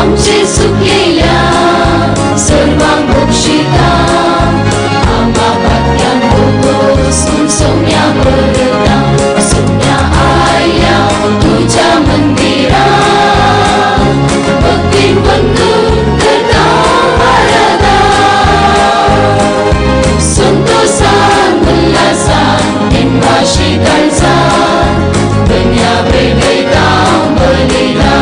आमचे चुकलेल्या सर्वांक बक्षिता आमा पातक्यांक भोगोसून सोम्या करता सोम्या आयल्या तुज्या मंदिरा भक्तीन वंदून करता आराधना संतोषान उल्हासान निंबाशी काळजान धन्या भेटयता बलिदान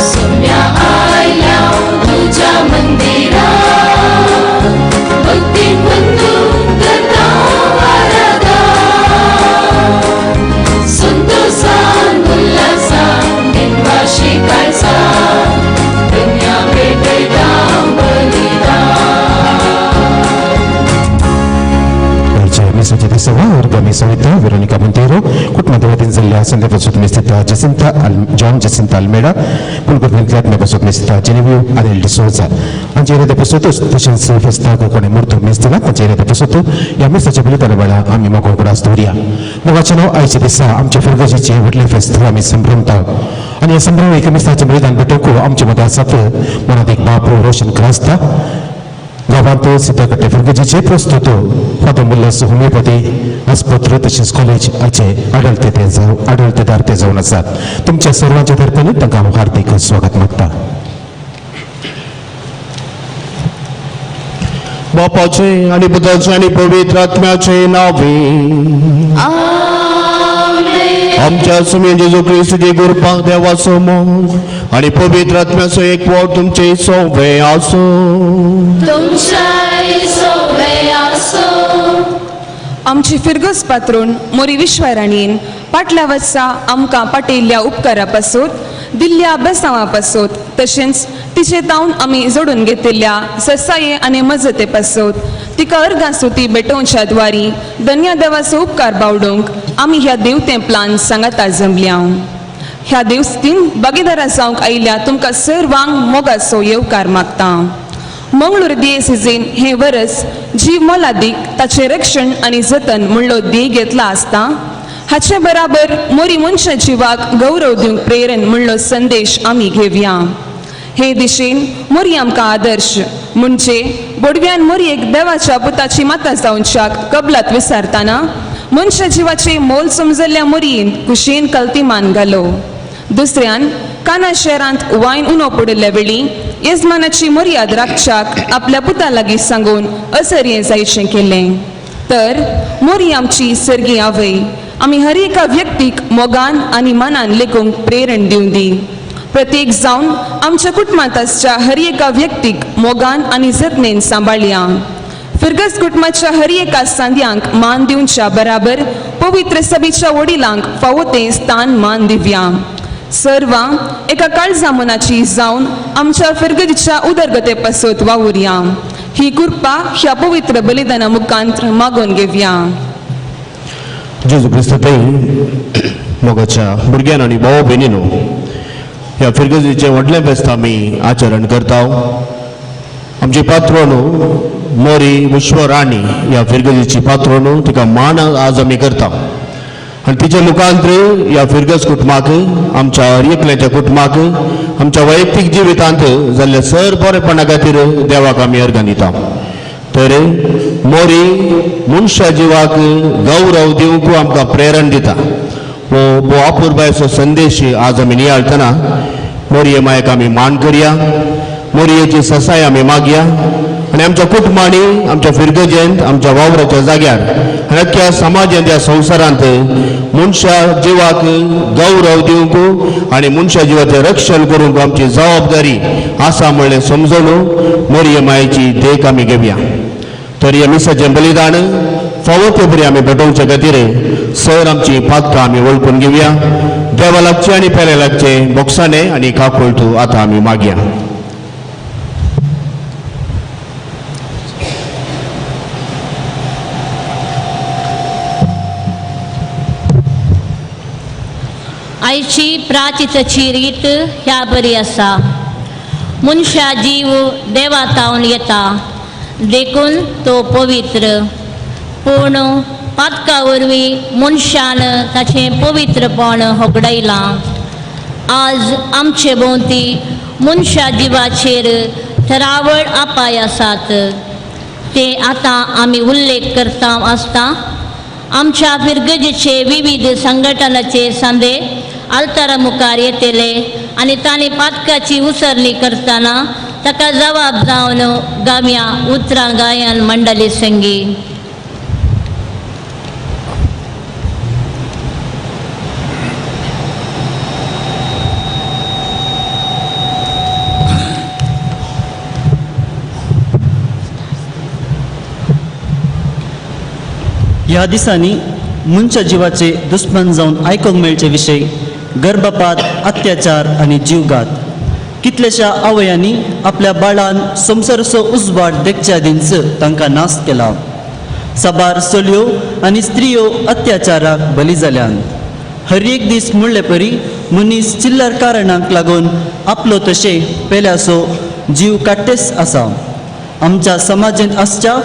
सोम्या आयल्या तुज्या मंदिरा भक्तीन वंदून करता आराधना संतोषान उल्हासान निंबाशी काळजान धन्या भेटयता बलिदान. आयच्या मिसाची दिसवा वर्गामी सविता वेरोनिका मोंतेरो कुटुंबाच्या वतीन जाल्ल्या संदर्भात मिस्तिता जसिंता जॉन जसिंता अल्मेडा, पुलकोटमेंतल्या आत्म्यापासून मिस्तिता जेनेव्यू आनिल डिसोजा हांचे एरिया पसोतूच, तशेंच फेस्ताक कोणे मूर्त मीस दिला तांचे एरिया पसोत ह्या मिसाच्या बलिदाना वेळा आमी मोगो उगडास दवरया. मोगाचें नांव, आयच्या दिसा आमच्या फिरगजीचें व्हडलें फेस्त आमी संभ्रमता आनी ह्या संभ्रम एका मिसाचें बलिदान भेटोवंक आमचे मदीं आसात मनात एक बाप रोशन क्रास्ता, गांवांत सिद्धकट्टे फिरगजीचे प्रस्तुत फादर मुल्लास होमिओपॅथी आस्पत्र तशेंच कॉलेज हाचे आडळते ते जावं आडळतेदार ते जावन आसात. तुमच्या सर्वांच्या तर्फान तांकां हांव हार्दिक स्वागत मागता. बापाचे आणि पुताचे आणि पवित्र आत्म्याचे नावे. आमच्या सुमी जेजू क्रिस्तूची कृपा, देवाचो मोग आणि पवित्र आत्म्याचो एकवट तुमचे सोवे आसूं. तुमच्याय सोवे आसो. आमची फिरगस पात्रून मोरी विश्वराणीन पाटल्या वर्सा आमकां पाटयल्ल्या उपकारा पासून, दिल्ल्या अभ्यासावा पासून, तशेंच तिचे तावन आमी जोडून घेतिल्ल्या ससाये आनी मजते पासून तिका अर्गां सुती भेटोवच्या द्वारी धन्या देवाचो उपकार बावडूंक आमी ह्या देवतें प्लान सांगाता जमल्या. ह्या देवस्तीन भागीदारा जावंक आयिल्ल्या तुमकां सर्वांक मोगाचो येवकार मागता. मंगळूर दियेसिजीन हें वरस जीव मोलादीक, ताचें रक्षण आनी जतन म्हणलो ध्येय घेतला आसता, हाचे बराबर मोरी मनशा जिवाक गौरव दिवंक प्रेरण म्हणलो संदेश आमी घेवया. हे दिशेन मोरी आमकां आदर्श, म्हणजे बोडव्यान मोरयेक देवाच्या पुताची माता जावच्याक कबलात विसारतना मनशा जिवाचे मोल समजल्ल्या मोरयेन कुशेन कल्तिमान घालो. दुसऱ्यान काना शहरांत वायन उणो पडिल्ल्या वेळी येजमानाची मर्याद राखच्याक आपल्या पुता लागीं सांगून असरयें जायचें केलें. तर मोरी आमची सर्गी आवय आमी हर एका व्यक्तीक मोगान आनी मनान लेखूंक प्रेरण दिवं दी. प्रत्येक जावन आमच्या कुटुंबांत आसच्या हर एका व्यक्तीक मोगान आनी जतनेन सांबाळया. फिरगस कुटुंबाच्या हर एका सांद्यांक मान दिवच्या बराबर पवित्र सभेच्या वडिलांक फावो तें स्थान मान दिवया. सर्वां एका काळजा मनाची जावन आमच्या फिरगजीच्या उदरगते पासत वावुरया. ही कृपा ह्या पवित्र बलिदाना मुखांत मागून घेवया. जेजू क्रिस्त मोगाच्या भुरग्यान आनी भाव भयणीनो, ह्या फिरगजीचें व्हडलें फेस्त आमी आचरण करता. आमची पात्रोनू मोरी विश्वराणी ह्या फिरगजीची पात्रोनू, तिका मान आज आमी करता आनी तिच्या मुखांत ह्या फिरगज कुटुंबाक, आमच्या हर एकल्याच्या कुटुंबाक, आमच्या वैयक्तीक जिवितांत जाल्ल्या सर बरेपणा खातीर देवाक आमी अर्गां दिता. तर मोरी मनशा जिवाक गौरव दिवंक आमकां प्रेरण दिता. हो भोव अपुरबायेचो संदेश आज आमी नियाळतना मोरये मायक आमी मान करया, मोरयेची ससाय आमी मागया आनी आमच्या कुटुंबांनी, आमच्या फिरगजेंत, आमच्या वावराच्या जाग्यार आनी अख्ख्या समाजांत, ह्या संवसारांत मनशा जिवाक गौरव दिवंक आनी मनशा जिवाचें रक्षण करूंक आमची जबाबदारी आसा म्हणलें समजून मोरये मायेची देख आमी घेवया. तर ह्या मिसाचें बलिदान फावो ते बरी आमी भेटोवचे खातीर सर आमची पातकां आमी वळखून घेवया. देवा लागचे आनी पेले लागचे बोक्साने आनी काकुळटू आतां आमी मागया. आयची प्राचितची रीत ह्या बरी आसा. मनशा जीव देवा तावन येता देखून तो पवित्र, पूण पातका वरवीं मनशान ताचें पवित्रपण होगडायलां. आज आमचे भोंवती मनशा जिवाचेर थरावळ अपाय आसात ते आतां आमी उल्लेख करता आसता. आमच्या फिरगजेचे विविध संघटनाचे सांदे आल्तारा मुखार येतले आनी तांणी पातकाची उसरणी करतना ताका जबाब जावन गावया उतरां गायन मंडळी संगी. ह्या दिसांनी मनशा जिवाचे दुस्मान जावन आयकूंक मेळचे विशय गर्भपात, अत्याचार आनी जीवघात. कितल्याश्या आवयांनी आपल्या बाळान संवसाराचो उजवाड देखच्या आदींच तांकां नाश केला. साबार चलयो आनी स्त्रियो अत्याचाराक बली जाल्यान. हर एक दीस म्हणले परी मनीस चिल्लर कारणांक लागून आपलो तशें पेल्याचो जीव काडटेच आसा. आमच्या समाजांत आसच्या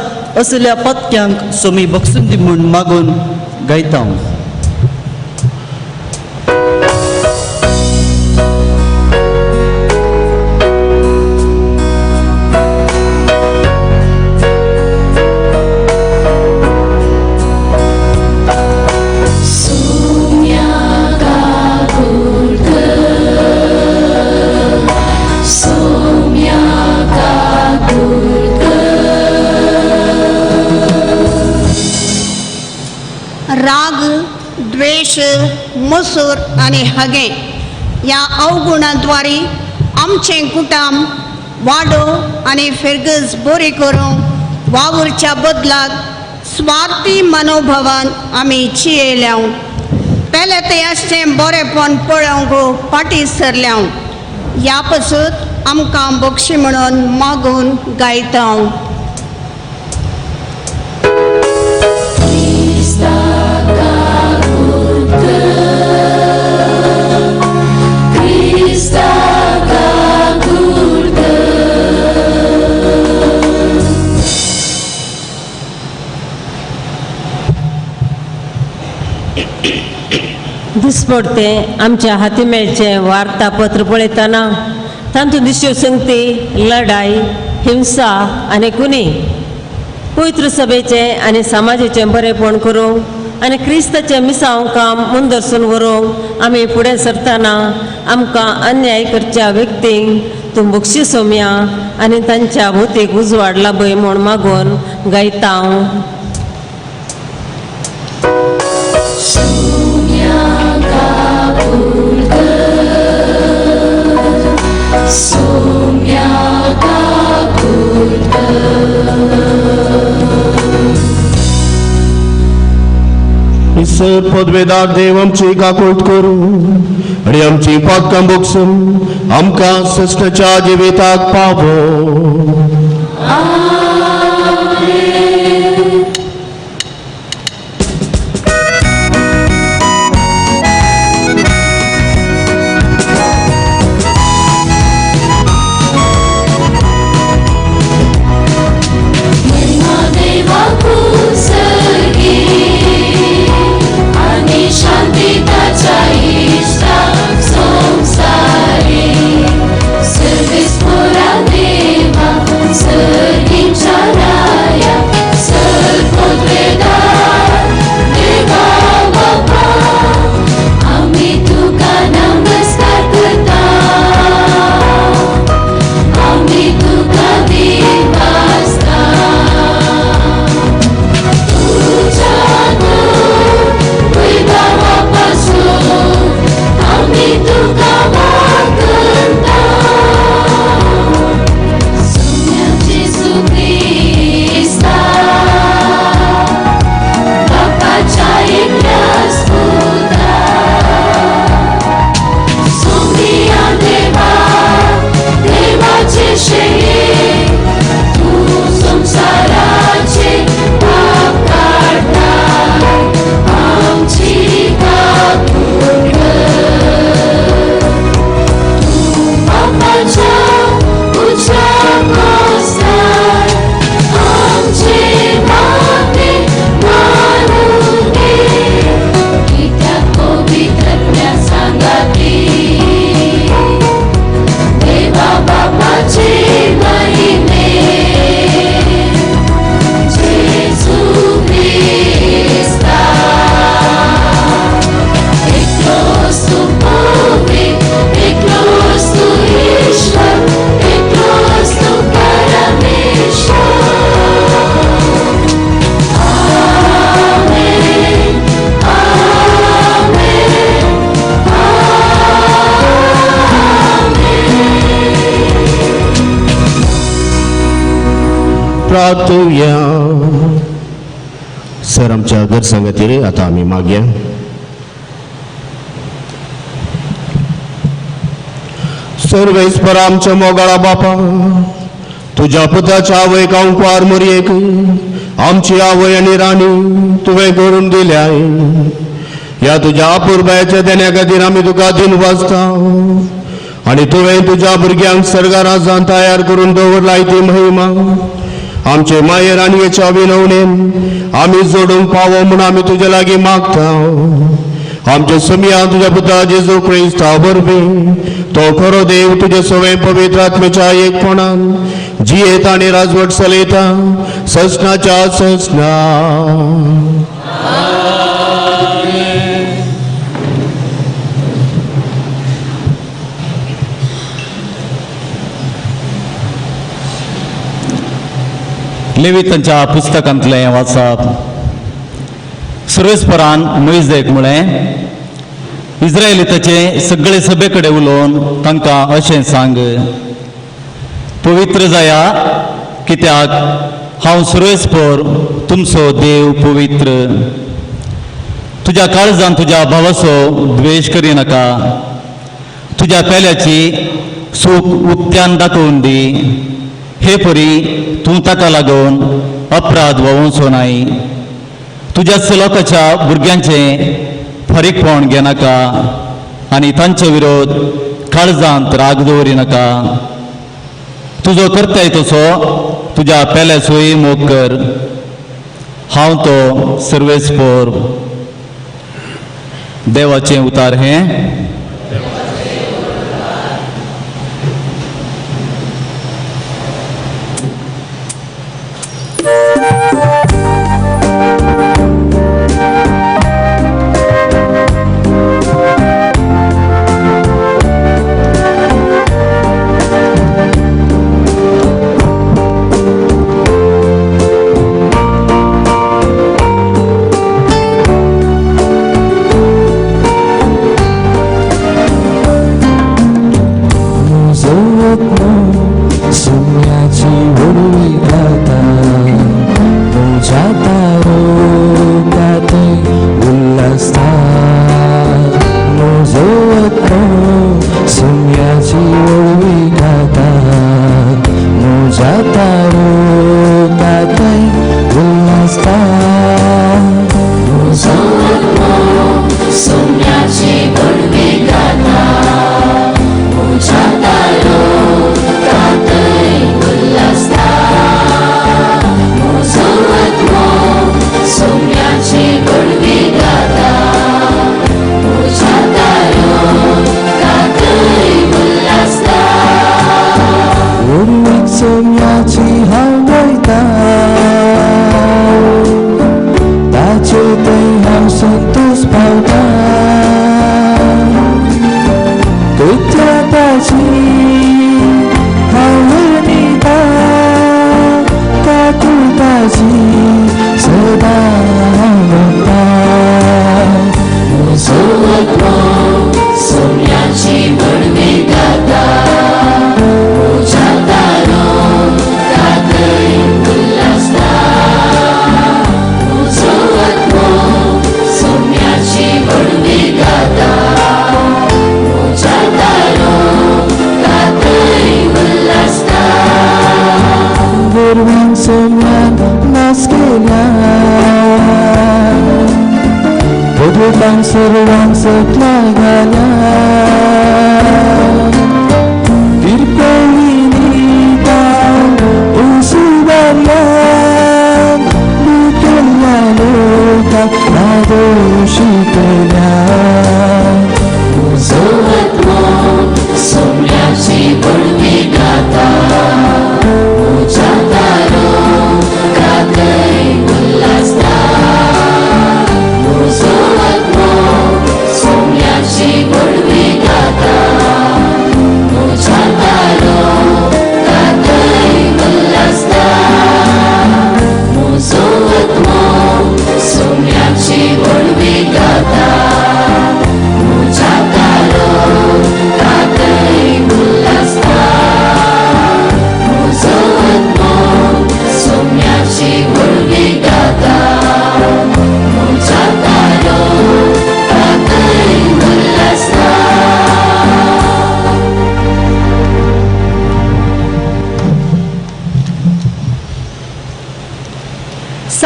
असल्या पातक्यांक सोमी बक्षून दी म्हूण मागून गायता. राग, द्वेष, मसूर आनी हगे ह्या अवगुणाद्वारे आमचें कुटाम वाडो आनी फिरगज बरी करूंक वावुरच्या बदलाक स्वार्थी मनोभावान आमी चियेल्या. पेले ते आसचें बरेंपण पळोवंक फाटीं सरल्या. ह्या पासून आमकां बक्षी म्हणून मागून गायता. दिसपडतें आमच्या हाती मेळचें वार्तापत्र पळयतना तातूंत दिश्यो संगती लढाई, हिंसा आनी कुनी. पवित्र सभेचें आनी समाजाचें बरेंपण करूंक आनी क्रिस्ताचें मिसांव काम मुंदरसून व्हरूंक आमी फुडें सरतना आमकां अन्याय करच्या व्यक्तींक तूं बक्षी सोमया आनी तांच्या भोवतीक उजवाड लाभय म्हूण मागून गायता. सर पदवेदार देव आमची काकूट करूं आनी आमची पातकां बोगसून आमकां सश्टाच्या जिविताक पावो. संसारी सर्विस पुरा देवा. प्रार्थुया. सर आमच्या गरजां खातीर आतां आमी मागया. सर्वेस्पर आमच्या मोगाळा बापा, तुज्या पुताच्या आवयक अंकवार मोरयेक आमची आवय आनी राणी तुवें करून दिल्याय. ह्या तुज्या अपुरबायेच्या देण्या खातीर आमी तुका दिन वाजता आनी तुवें तुज्या भुरग्यांक सर्गाराजान तयार करून दवरलाय ती महिमा आमचे माये राणयेच्या विनवणेन आमी जोडूंक पावो म्हूण आमी तुजे लागीं मागता. आमच्या सुमया तुज्या पुता जेजू क्रिस्ता वरवीं तो खरो देव तुजे सवें पवित्र आत्म्याच्या एकपणान जियेत आनी राजवट चलयता ससनाच्या ससना. लेवितांच्या पुस्तकांतलें वाचप. सुरेशपरान मोइजेक म्हळें, इस्रायलिताचे सगळे सभे कडेन उलोवन तांकां अशें सांग, पवित्र जाया कित्याक हांव सुरेशपर तुमचो देव पवित्र. तुज्या काळजान तुज्या भावाचो द्वेश करिनाका. तुज्या पेल्याची सूख उक्त्यान दाखोवन दी. हे परी तूं ताका लागून अपराध व्हांवचो नाय. तुज्याच लोकांच्या भुरग्यांचें फारीकपण घेनाका आनी तांचे विरोध काळजांत राग दवरिनाका. तुजो करताय तसो तुज्या पेल्याचोय मोग कर. हांव तो सर्वेस्पर. देवाचें उतार हें.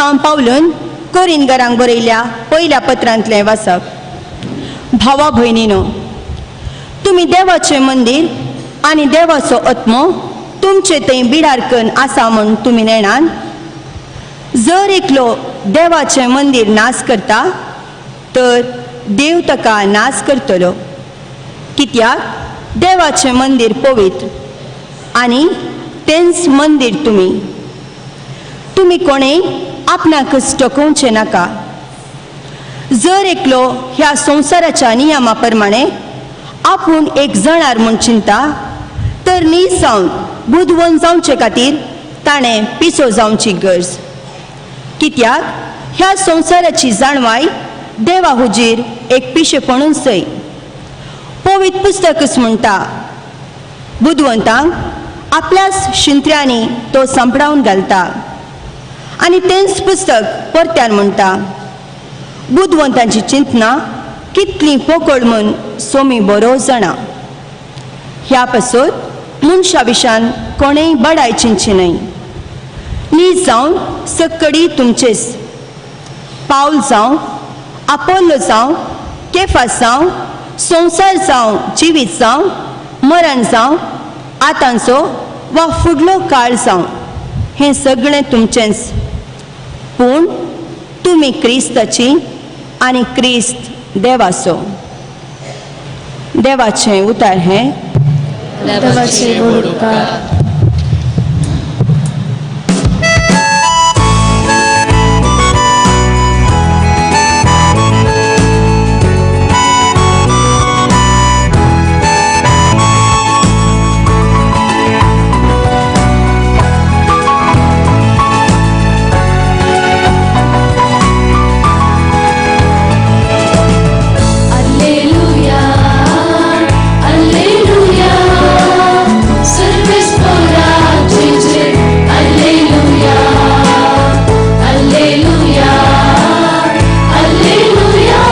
सांव पावलून कोरिनगरांक बरयल्या पयल्या पत्रांतलें वाचप. भावा भयणीनो, तुमी देवाचें मंदीर आनी देवाचो आत्मो तुमचे थंय बिडारकन आसा म्हूण तुमी नेणान. जर एकलो देवाचें मंदीर नाश करता तर देव ताका नाश करतलो, कित्याक देवाचें मंदीर पवित्र आनी तेंच मंदीर तुमी. तुमी कोणेय आपणाकच टकोवचें नाका. जर एकलो ह्या संवसाराच्या नियमा प्रमाणे आपूण एक जणार म्हूण चिंता तर नीज जावन बुदवंत जावचे खातीर ताणें पिसो जावची गरज, कित्याक ह्या संवसाराची जाणवाय देवा हुजीर एक पिशेपणूच सय. पवित्र पुस्तकच म्हणटा, बुदवंतांक आपल्याच शिंत्र्यांनी तो सांपडावन घालता. आनी तेंच पुस्तक परत्यान म्हणटा, बुदवंतांची चिंतना कितली पोकळ म्हूण सोमी बरो जाणा. ह्या पासत मनशा विशान कोणेय बडाय चिंतची न्हय. नीज जावन सक्कडी तुमचेच. पावल जावं, आपोल्लो जावं, केफास जावं, संवसार जावं, जिवीत जावं, मरण जावं, आतांचो वा फुडलो काळ जावं, हें सगळें तुमचेंच. पूण तुमी क्रिस्ताची आनी क्रिस्त देवाचो. देवाचें उतार हें. देवाचे व्हड उपकार. Alleluia, Alleluia, सर्वेस्पराचे Alleluia, Alleluia, Alleluia,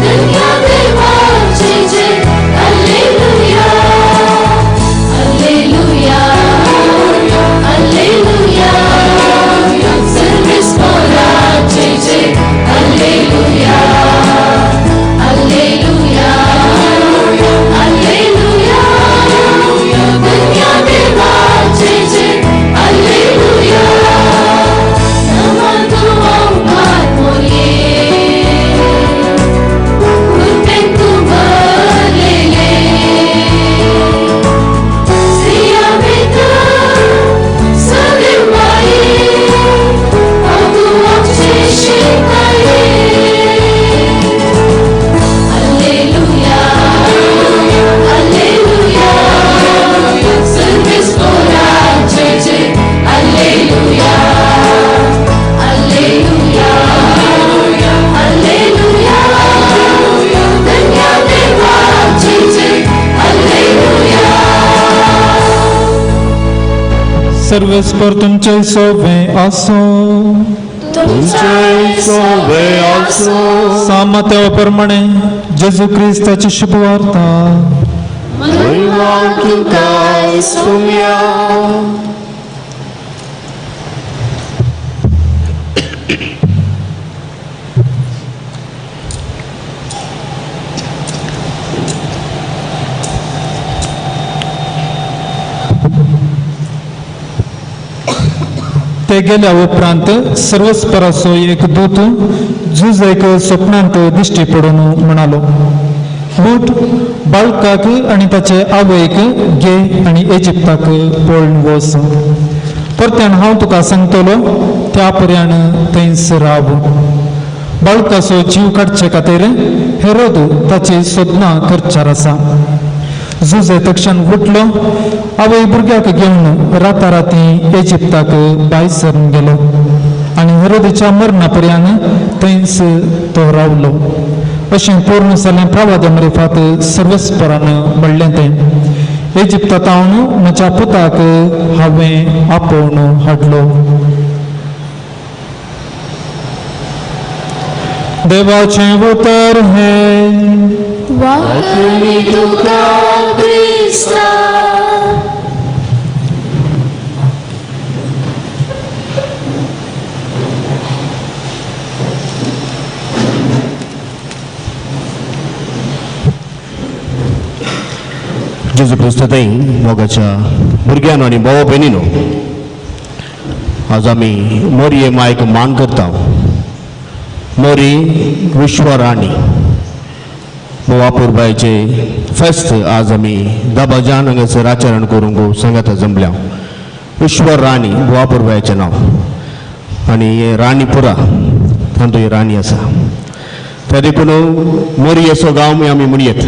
धन्य देवाचे Alleluia, Alleluia, Alleluia, सर्वेस्पराचे Alleluia, Alleluia, Alleluia, धन्य देवाचे Alleluia. नमो मोरये, कृपेन तूं भरलेले, स्त्रियां भितर सदैव हांव तूं आमचे शिकाये. Alleluia, Alleluia, सर्वेस्पराचे Alleluia, Alleluia, Alleluia, धन्य देवाचे Alleluia. सर्वेस्पर तुमचे सोवे आसो. तुमचे सोवे आसो. सामत्या प्रमाणे जेजू क्रिस्ताची शुभवार्ता. महिमा तुका सोम्या. ते गेल्या उपरांत सर्वस्पराचो एक दूत जुजेक स्वप्नांत दिश्टी पडून म्हणालो, बूट बाळकाक आनी ताचे आवयक घे आनी इजिप्ताक पळून वच. परत्यान हांव तुका सांगतलो त्या पर्यान थंयच राव. बाळकाचो जीव काडचे खातीर हेरोद ताची सोदनां करचार आसा. जुजे तक्षण उठलो, आवय भुरग्याक घेवन राताराती इजिप्ताक भायर सरून गेलो आनी हेरोदीच्या मरणा पर्यान थंयच तो रावलो. अशें पूर्ण जालें प्रवाद्या मरिफात सर्वस्परान म्हणलें तें, इजिप्तांत म्हज्या पुताक हांवें आपोवन हाडलो. देवाचें उतर हें. वाकणी तुका क्रिस्ता. क्रिस्तताई मोगाच्या भुरग्यानो आनी भाव भयणीनो, आज आमी मोरये मायक मान करता. मोरी विश्वराणी बोवापूरबायचे फेस्त आज आमी दबाजान हांगासर आचरण करूंक सांगाता जमल्या. विश्वराणी बोवापूरबायचें नांव आनी हे राणीपुरा तांतू ही राणी आसा. त्या देखून मोरी असो गांव आमी म्हणयेत.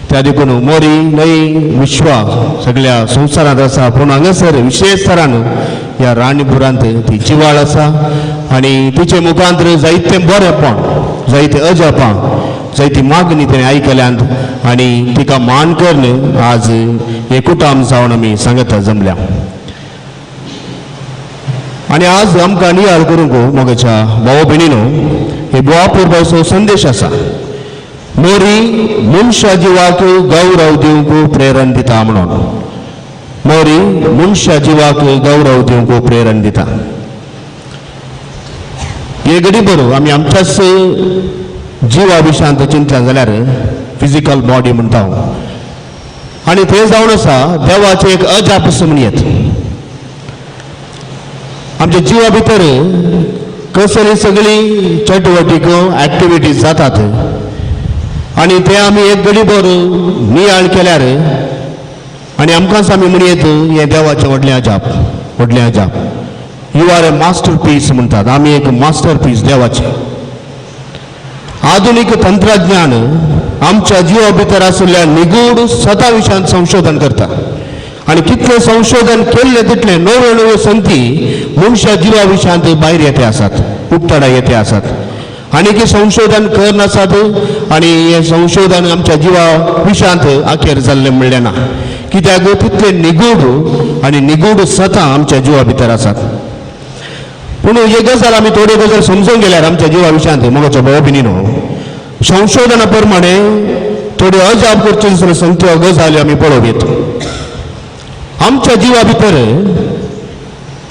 त्या देखून मोरी न्हय विश्वा सगळ्या संवसारांत आसा, पूण हांगासर विशेश तरान ह्या राणीपुरांत ती जिवाळ आसा आनी तिचे मुखांत जायते बरेपण, जायते अजापां, जायती मागणी तिणें आयकल्यांत आनी तिका मान करून आज एकूटाम जावन आमी सांगता जमल्या. आनी आज आमकां नियाळ करूंक मोगाच्या भाव भयणीनो हे बोवापूरबायचो संदेश आसा. मोरी मनशा जिवाक गौरव दिवंक प्रेरण दिता म्हणून. मोरी मनशा जिवाक गौरव दिवंक प्रेरण दिता. हे घडी बरो आमी आमच्याच जिवा विशयांत चिंतल्या जाल्यार फिजिकल बॉडी म्हणटा आनी तें जावन आसा देवाचें एक अजाप म्हणयेत. आमच्या जिवा भितर कसली सगळी चटवटीक एक्टिविटीज जातात आनी ते आमी एक घडी भर नियाळ केल्यार आनी आमकांच आमी म्हणयेत हें देवाचें व्हडलें अजाप, व्हडलें अजाप. You are a masterpiece म्हणटात. आमी एक मास्टर पीस देवाचें. आधुनीक तंत्रज्ञान आमच्या जिवा भितर आशिल्ल्या निगूढ सता विशयांत संशोधन करता आनी कितलें संशोधन केल्लें तितलें नव्यो नव्यो संती मनशा जिवा विशयांत भायर येते आसात, उक्ताडा येते आसात. आनी संशोधन कर नासात आनी हें संशोधन आमच्या जिवा विशयांत अखेर जाल्लें म्हणलें ना, कित्याक तितलें निगूढ आनी निगूढ सतां आमच्या जिवा भितर आसात. पूण ही गजाल आमी थोड्यो गजाल समजून गेल्यार आमच्या जिवा विशयांत मोगाचो भाव भयणीनो संशोधना प्रमाणे थोड्यो अजाप करच्यो संत्यो गजाली आमी पळोवयेत. आमच्या जिवा भितर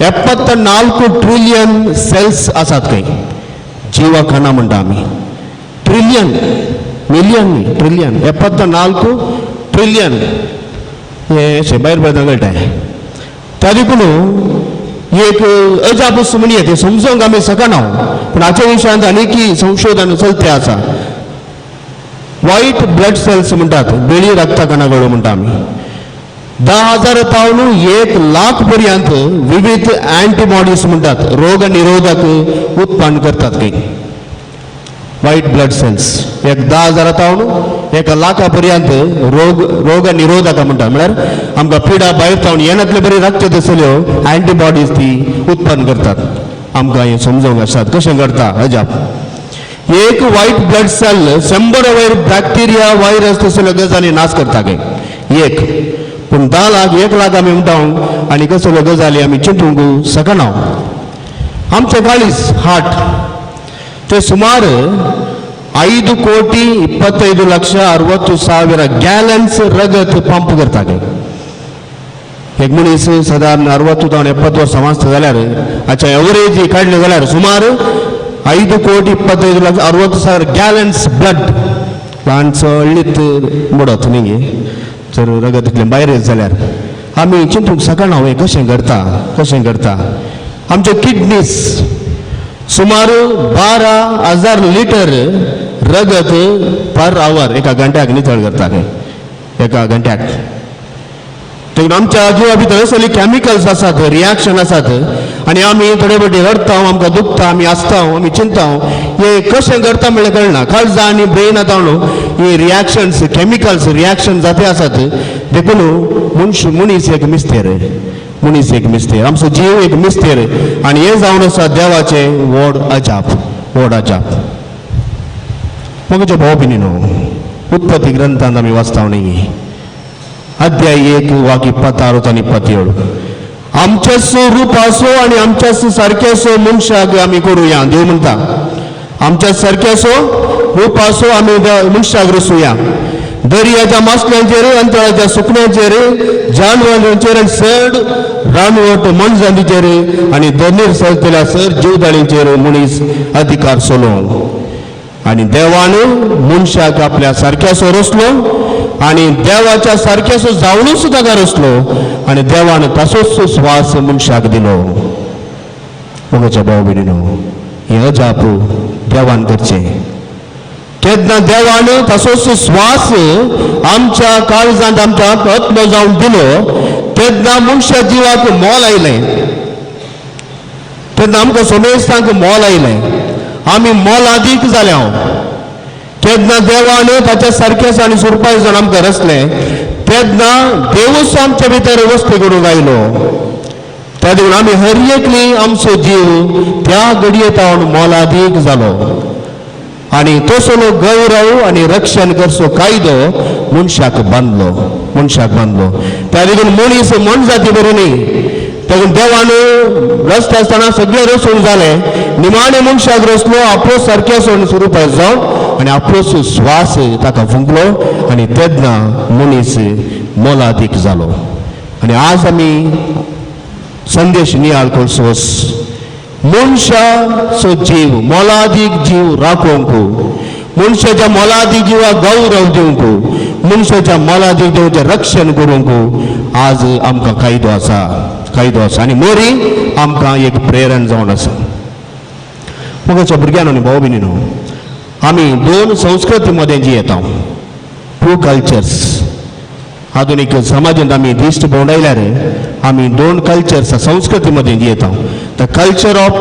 74 ट्रिलियन सेल्स आसात खंय, जिवा खाना म्हणटा आमी. ट्रिलियन, मिलियन न्ही, ट्रिलियन, 74 ट्रिलियन हें अशें भायर भायर कळटा. त्या देखून एक अजाप म्हणयेत, तें समजूंक आमी शकना, पूण हाचे विशयांत आनीक संशोधन चलते आसा. व्हायट ब्लड सेल्स म्हणटात, बिळी रक्ता कणागळो म्हणटा आमी. 10,000 तावन 1 लाख पर्यंत विविध अँटीबॉडीज म्हणटात, रोग निरोधक उत्पन्न करतात खंय व्हायट ब्लड सेल्स. एक 10,000 तावन 1 लाखा पर्यंत रोग निरोधक म्हणटात, म्हळ्यार आमकां पिडा भायर तावन येनातले बरी राखच्यो तसल्यो अँटीबॉडीज ती उत्पन्न करतात. आमकां हें समजूंक आसात कशें करता अजाप. एक व्हायट ब्लड सेल 100 वयर बॅक्टेरिया व्हायरस तसल्यो गजाली नाश करता खंय एक. पूण 10 लाख 1 लाख आमी म्हणटा आनी कसल्यो गजाली आमी चिंतूंक शकना. आमचें काळीज हार्ट ते सुमार 5,25,60,000 गॅलन्स रगत पंप करता खंय. एक मनीस सादारण 60 तावन 70 वर्सां वाचता जाल्यार हाच्या एवरेज काडलें जाल्यार सुमार 5,25,60,000 गॅलन्स ब्लड ल्हानसो अळ्ळीत मोडत न्ही जर रगत इतलें भायर येत जाल्यार आमी चिंतूंक शकना हें कशें घडता, कशें घडता. आमच्यो किडनीस सुमार 12,000 लिटर रगत पर आवर एका घंट्याक नितळ करता खंय, एका घंट्याक. देखून आमच्या जिवा भितर असली कॅमिकल्स आसात, रिॲक्शन आसात आनी आमी थोडे फावटी रडटा, आमकां दुखता, आमी आसता, आमी चिंता, हे कशें करता म्हणल्यार कळना. काळजां आनी ब्रेन आतां ही रिॲक्शन्स, कॅमिकल्स रिॲक्शन जाते आसात. देखून मनीस एक मिस्तेर, मनीस एक मिस्तेर, आमचो जीव एक मिस्तेर आनी हें जावन आसा देवाचें व्हड अजाप, व्हड अजाप. म्हज्या भाव भयणीनो उत्पत्ती ग्रंथांत आमी वाचता न्ही, अध्याय 1 वाक्य 26 आनी 27, आमच्याच रुपाचो आनी आमच्याच सारक्याचो मनशाक आमी करुया. देव म्हणटा आमच्या सारक्याचो रुपाचो आमी मनशाक रचुया. दर्याच्या मासल्यांचेर, अंतळाच्या सुकण्यांचेर, जानवरांचेर आनी चड रानवट मनजातीचेर आनी दर्नीर चलतल्या सर जीवदाळींचेर मनीस अधिकार चलोवं. आनी देवान मनशाक आपल्या सारक्याचो रचलो आनी देवाच्या सारकेसो जावनूच ताका रचलो आनी देवान तासोच स्वास मनशाक दिलो. मोगाच्या भाव भयणीनो, हें अजाप देवान करचें. तेन्ना देवान तासोच स्वास आमच्या काळजांत आमच्या आत्मो जावन दिलो तेन्ना मनशा जिवाक मोल आयलें. तेन्ना आमकां समेस्तांक मोल आयलें, आमी मोलादीक जाल्या. तेन्ना देवान ताच्या सारकेच आनी सुरपाय जावन आमकां रचलें तेन्ना देवूच आमच्या भितर वस्ती करूंक आयलो. त्या देखून आमी हर एकली आमचो जीव त्या घडये तावन मोलादीक जालो आनी तसलो गौरव आनी रक्षण करचो कायदो मनशाक बांदलो, मनशाक बांदलो. त्या देखून मनीस मनजाती बरी न्ही. देखून देवान रस्ते आसतना सगळें रचून जालें, निमाणे मनशाक रचलो आपलो सारकें सोडून सुरू जावन आनी आपलोच स्वास ताका फुंकलो आनी तेन्ना मनीस मोलादीक जालो. आनी आज आमी संदेश नियाळ करचोस, मनशाचो जीव मोलादीक जीव राखोवंक, मनशाच्या मोलादीक जिवाक गौरव दिवंक, मनशाच्या मोलादीक जिवाचें रक्षण करूंक आज आमकां कायदो आसा, कायदो आसा. आनी मोरी आमकां एक प्रेरण जावन आसा. मोगाच्या भुरग्यांनो आनी भाव भयणीनो, आमी दोन संस्कृती मदें जियेता, टू कल्चर्स. आधुनीक समाजांत आमी दिश्ट भोंवडायल्यार आमी दोन कल्चर्स संस्कृती मदें जियेता, the culture of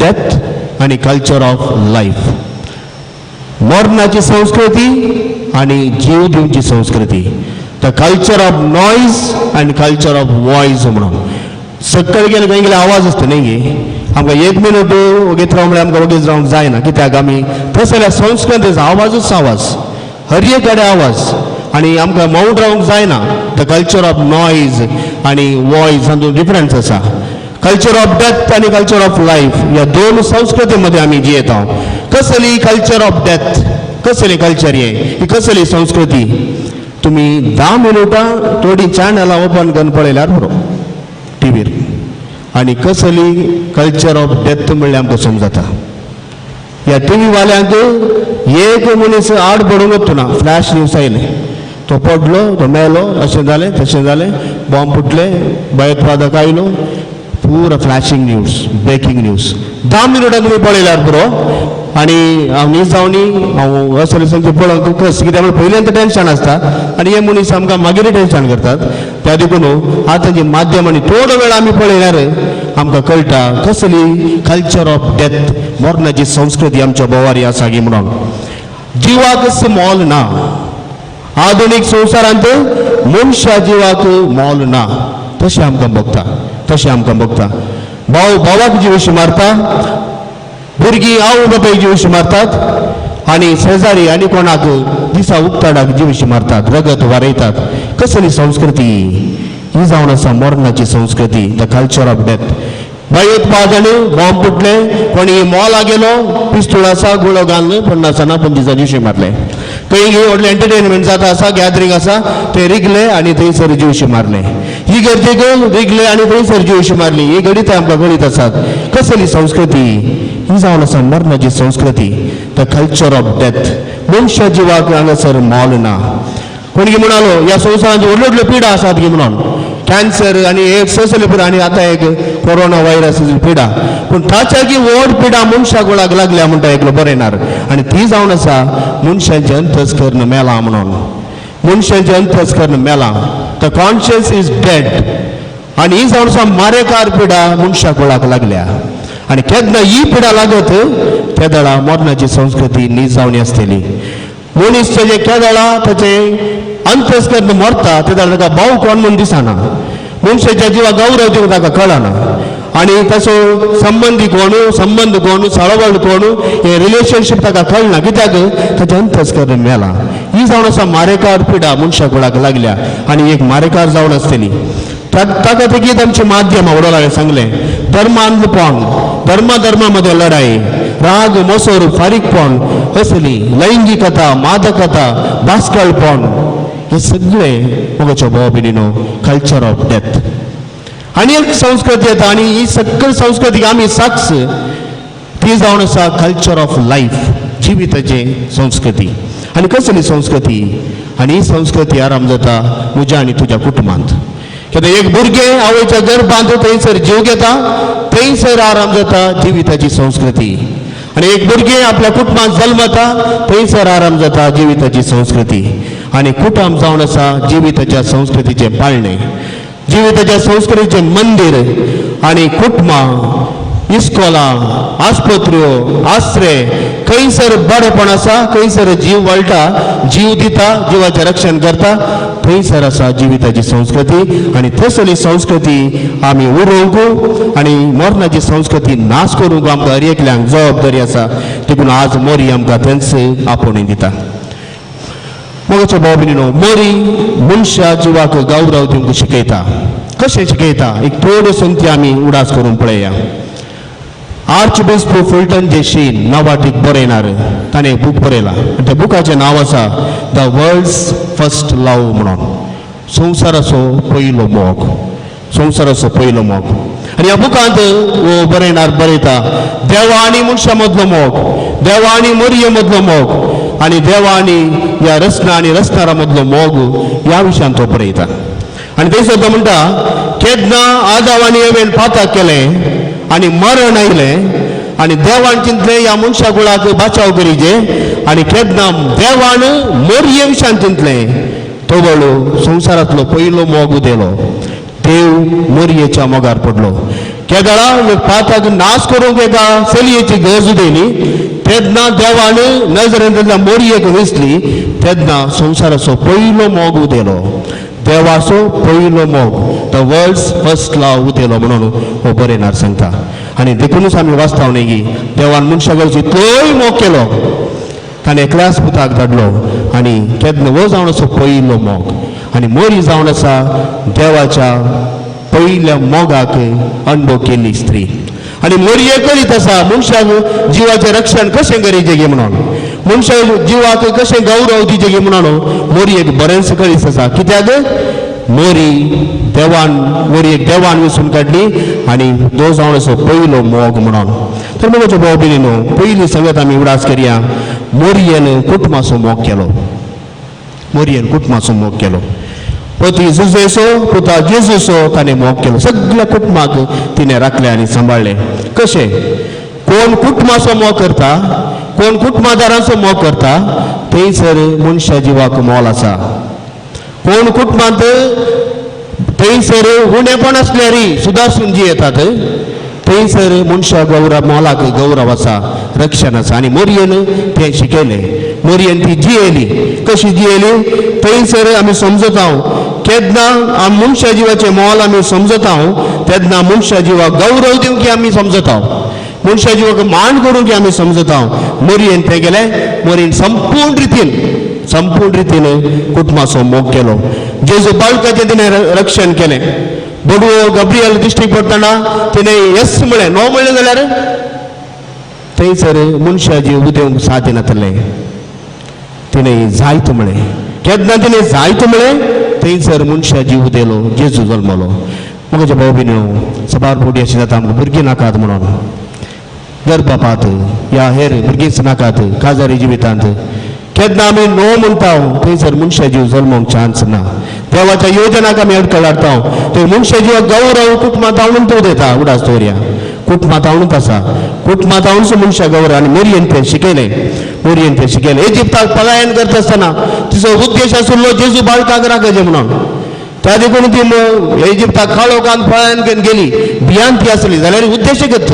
death आनी कल्चर ऑफ लायफ. मरणाची संस्कृती आनी जीव दिवची संस्कृती, the culture of noise आनी कल्चर ऑफ वॉयस. म्हणून सकयल गेले खंय गेले आवाज आसता न्ही गे, आमकां एक मिनट ओगीत राव म्हळ्यार आमकां ओगीच रावंक जायना. कित्याक आमी तसल्या संस्कृतीचो आवाजूच आवाज, हर एक कडेन आवाज आनी आमकां मौन रावंक जायना. The culture of noise आनी वॉयस हातूंत डिफरन्स आसा. कल्चर ऑफ डेथ आनी कल्चर ऑफ लायफ ह्या दोन संस्कृती मध्ये आमी जियेता. कसली कल्चर ऑफ डेथ, कसली कल्चर हें, ही कसली संस्कृती? तुमी 10 मिनटां थोडीं चॅनलां ओपन करून पळयल्यार पुरो टिवीर, आनी कसली कल्चर ऑफ डेथ म्हणल्यार आमकां समजता. ह्या टिवी वाल्यांक एक मनीस आड पडूंक वतना फ्लॅश न्यूज आयलें, तो पडलो, तो मेलो, अशें जालें तशें जालें, बॉम्ब फुटले, भयोत्पादक आयलो, पुरा फ्लॅशींग न्यूज, ब्रेकींग न्यूज. 10 मिनटां तुमी पळयल्यार पुरो. आनी हांव न्ही जावनी हांव असले संगते पळोवंक कस, कित्याक म्हळ्यार पयल्यान टेन्शन आसता आनी हे मनीस आमकां मागीर टेन्शन करतात. त्या देखून आतांची माध्यम आनी थोडो वेळ आमी पळयल्यार आमकां कळटा कसली कल्चर ऑफ डेथ, मरणाची संस्कृती आमच्या भोवारी आसा गी म्हणून. जिवाक मोल ना आधुनीक संवसारांत, मनशा जिवाक मोल ना तशें आमकां भोगता, तशें आमकां भोगता. भाव भावाक जिवशी मारता, भुरगीं आवय बापायक जिवशी मारतात आनी शेजारी आनी कोणाक दिसा उक्ताडाक जिवशी मारतात, रगत वारयतात. कसली संस्कृती ही जावन आसा मरणाची संस्कृती, the culture of death. भयोत्पादन, बॉम्ब फुटले, कोणी मॉला गेलो, पिस्तूल आसा, गुळो घालून 50 ना 25 जिवशी मारले. खंय व्हडलें एंटरटेनमेंट जाता आसा, गॅदरींग आसा, ते रिगले आनी थंयसर जिवशी मारले. ही गरजेक रिगले आनी थंयसर जिवशी मारली. ही घडीत आमकां घडीत आसात. कसली संस्कृती ही जावन आसा मरणाची संस्कृती, the culture of death. मनशा जिवाक हांगासर मोल ना. कोणी म्हणालो ह्या संवसारांत व्हडल्यो व्हडल्यो पिडा आसात गी म्हणून, कॅन्सर आनी एक ससले पिडा आनी आतां एक कोरोना व्हायरस पिडा, पूण ताच्या की व्हड पिडा मनशा गोळाक लागल्या म्हणटा एकलो बरयणार, आनी ती जावन आसा मनशांचें अंतस्कर्ण मेलां म्हणून. मनशांचें अंतस्कर्ण मेलां, the conscious is dead. आनी ही जावन आसा मारेकार पिडा मनशा गोळाक लागल्या आनी केन्ना ही पिडा लागत तेदळा मरणाची संस्कृती न्हीद जावनी आसतली. मनीस तेजे केदळा ताचें अंतस्कर्ण मरता तेदळा ताका भाव कोण म्हूण दिसना, मनशाच्या जिवा गौरव दिवंक ताका कळना आनी ताचो संबंदी कोण, संबंद कोण, साळोवळ कोण, हे रिलेशनशीप ताका कळना. कित्याक ताचें अंतस्कर्ण मेलां. ही जावन आसा मारेकार पिडा मनशा कुळाक लागल्या आनी एक मारेकार जावन आसतली. ताका तेगीत आमचें माध्यम व्हडलो हांवें सांगलें, धर्मांतपण, धर्मा धर्मा मदें लढाई, राग मोसोर फारीकपण, असली लैंगिकता, मादकता, बास्कळपण, हे सगळे मोगाचो भाव भयणीनो कल्चर ऑफ डेथ. आनी एक संस्कृती येता आनी ही सगळी संस्कृतीक आमी साक्ष, ती जावन आसा कल्चर ऑफ लायफ, जिविताची संस्कृती. आनी कसली संस्कृती? आनी ही संस्कृती आराम जाता म्हज्या आनी तुज्या कुटुंबांत. कित्याक एक भुरगें आवयच्या गर्भांत थंयसर जीव घेता, थंयसर आराम जाता जिविताची संस्कृती. आनी एक भुरगें आपल्या कुटुंबांत जल्मता, थंयसर आराम जाता जिविताची संस्कृती. आनी कुटुंब जावन आसा जिविताच्या संस्कृतीचें पाळणें, जिविताच्या संस्कृतीचें मंदीर. आनी कुटुंबां, इस्कोलां, आस्पत्र्यो, आश्रे, खंयसर बरेपण आसा, खंयसर जीव वळटा, जीव दिता, जिवाचें रक्षण करता, थंयसर आसा जिविताची संस्कृती. आनी थंयसरली संस्कृती आमी उरोवंक आनी मरणाची संस्कृती नाश करूंक आमकां हर एकल्यांक जबाबदारी आसा. देखून आज मोरी आमकां तेंच आपोवणें दिता. मोगाचो भाव भयणीनो, मोरी मनशा जिवाक गौरव दिवंक शिकयता. कशें शिकयता? एक थोड्यो संगती आमी उडास करून पळया. आर्च बिस्प फुलटन जे शीन नांवाटीक बरयणार, ताणें एक बूक बरयला आनी त्या बुकाचें नांव आसा the world's first love म्हणून, संवसाराचो पयलो मोग, संवसाराचो पयलो मोग. आनी ह्या बुकांत हो बरयणार बरयता, देवा आनी मनशा मदलो मोग, देवा आनी मोरये मदलो मोग, आनी देवा आनी ह्या रचना आनी रचणारा मदलो मोग, ह्या विशयान तो बरयता. आनी थंयसर तो म्हणटा, केन्ना आदाव आनी एवेन पाताक केलें आनी मरण आयलें आनी देवान चिंतलें ह्या मनशा कुळाक बाचाव करीजे, आनी केन्ना देवान मोरये विशयान चिंतलें, तो वळू संवसारांतलो पयलो मोग उदेलो. देव मोरयेच्या मोगार पडलो. केदळा एक पाताक नाश करूंक एका चलयेची गरज उदेली, तेन्ना देवान नजरेन तेन्ना मोरयेक विसली, तेन्ना संवसाराचो पयलो मोग उदेलो. देवाचो पयलो मोग, the world's first love उदेलो म्हणून हो बरयणार सांगता. आनी देखुनूच आमी वाचता न्ही की देवान मनशा गरज इतलोय मोग केलो, ताणें एकल्याच पुताक धाडलो. आनी केन्ना हो जावन आसा पयलो मोग. आनी मोरी जावन आसा देवाच्या पयल्या मोगाक अणभव केल्ली स्त्री. आनी मोरये करीत आसा मनशाक जिवाचें रक्षण कशें करीचें गे म्हणून, मनशा जिवाक कशें गौरव दिचें गे म्हणून मोरयेक बरेंच करीत आसा. कित्याक मोरी देवान मोरयेक देवान वचून काडली आनी तो जावन आसा पयलो मोग म्हणून. तर मोगाचो भाव भयणीनो, पयली संगत आमी उडास करया, मोरयेन कुटुंबाचो मोग केलो, मोरयेन कुटुंबाचो मोग केलो. पती जुजेचो, पुता जेजूचो ताणें मोग केलो. सगळ्या कुटुंबाक तिणें राखलें आनी सांबाळ्ळें. कशें? कोण कुटुंबाचो मोग करता, कोण कुटुंबादारांचो मोग करता, थंयसर मनशा जिवाक मोल आसा. कोण कुटुंबांत थंयसर उणेपण आसल्यार सुदारसून जी येतात, थंयसर मनशा गौरव मोलाक गौरव आसा, रक्षण आसा. आनी मोरयेन तें शिकयलें, मोरयेन ती जियेली. कशी जियेली? थंयसर आमी समजता, केन्ना आमी मनशा जिवाचें मोल आमी समजता, तेन्ना मनशा जिवाक गौरव दिवंक आमी समजता, मनशा जिवाक मान करूंक आमी समजता. मोरयेन तें गेलें, मोरयेन संपूर्ण रितीन, संपूर्ण रितीन कुटुंबाचो मोग केलो. जेजू बाळकाचें तिणें रक्षण केलें. बडवो गब्रियल दिश्टीक पडटना तिणें येस म्हळें, नो म्हणलें जाल्यार थंयसर मनशा जीव उदेवंक साध्य नातलें. तिणें जायत म्हळें. केन्ना तिणें जायत म्हळें, थंयसर मनशा जीव उदेलो, जेजू जल्मलो. म्हज्या भाव भयणीनो, सबार फावटी अशें जाता, आमकां भुरगीं नाकात म्हणून, गर्भपात या हेर भुरगींच नाकात काजारी जिवितांत. केन्ना आमी नो म्हणटा, थंयसर मनशा जीव जल्मोंक चान्स ना. देवाच्या योजनाक आमी अडखळ हाडटा. थंय मनशा जिवाक गौरव कुटुंबांत हाडून तो दिता. उडास दवरया, कुटुंबांत हाडूनच आसा, कुटुंबांत हाडूनच मनशा गौरव. आनी मोरयेन तें शिकयलें, मोरयेन तें शिकयलें. इजिप्ताक पलायन करता आसतना तिचो उद्देश आशिल्लो जेजू बाळकाक राखचें म्हणून. त्या देखून ती इजिप्ताक काळोखान पलायन करून गेली. भियान ती आसली जाल्यार उद्देश एकच,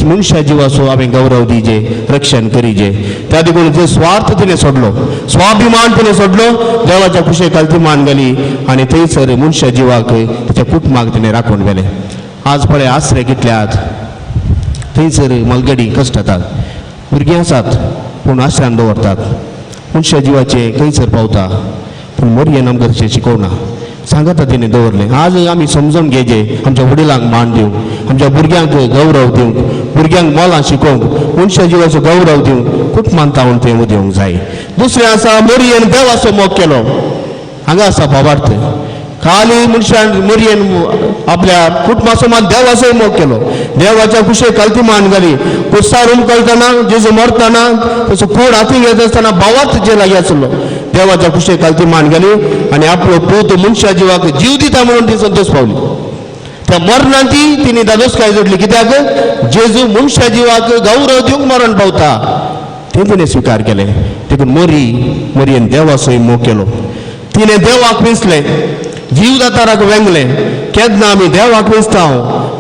मनशा जिवाचो हांवें गौरव दिजे, रक्षण करीजे. त्या देखून ते स्वार्थ तिणें सोडलो, स्वाभिमान तिणें सोडलो, देवाच्या कुशे खाल ती मान घाली आनी थंयसर मनशा जिवाक तिच्या कुटुंबाक तिणें राखून व्हेलें. आज पळय आसरे कितले आहात, थंयसर मालगडी कश्ट जातात. भुरगीं आसात पूण आश्रान दवरतात. मनशा जिवाचे खंयसर पावता? पूण मोरयेन आमकां तशें शिकोवना, सांगता तिणें दवरलें. आज आमी समजून घेजे, आमच्या वडिलांक मान दिवंक, आमच्या भुरग्यांक गौरव दिवंक, भुरग्यांक मोलां शिकोवंक, मनशा जिवाचो गौरव दिवंक कुटुंबांत तावन तें उदेवंक जाय. दुसरें आसा, मोरयेन देवाचो मोग केलो. हांगा आसा भावार्थ. खाली मनशान मोरयेन आपल्या कुटुंबाचो मान, देवाचोय मोग केलो. देवाच्या कुशे खालती मान घाली. कुसार उमकळटना, जेजू मरतना, तसो कोण हाती घेत आसतना भावार्थ जे लागीं आसलो. देवाच्या कुशे खाल ती मान गेली आनी आपलो पूत मनशा जिवाक जीव दिता म्हणून ती संतोष पावली. त्या मरणान ती तिने धादोसकाय जोडली, कित्याक जेजू मनशा जिवाक गौरव दिवंक मरण पावता तें तिणें स्विकार केलें. देखून मोरी मोरयेन देवाचोय मोग केलो, तिणें देवाक विंचलें, जीव दाताराक वेंगलें. केन्ना आमी देवाक विंचता,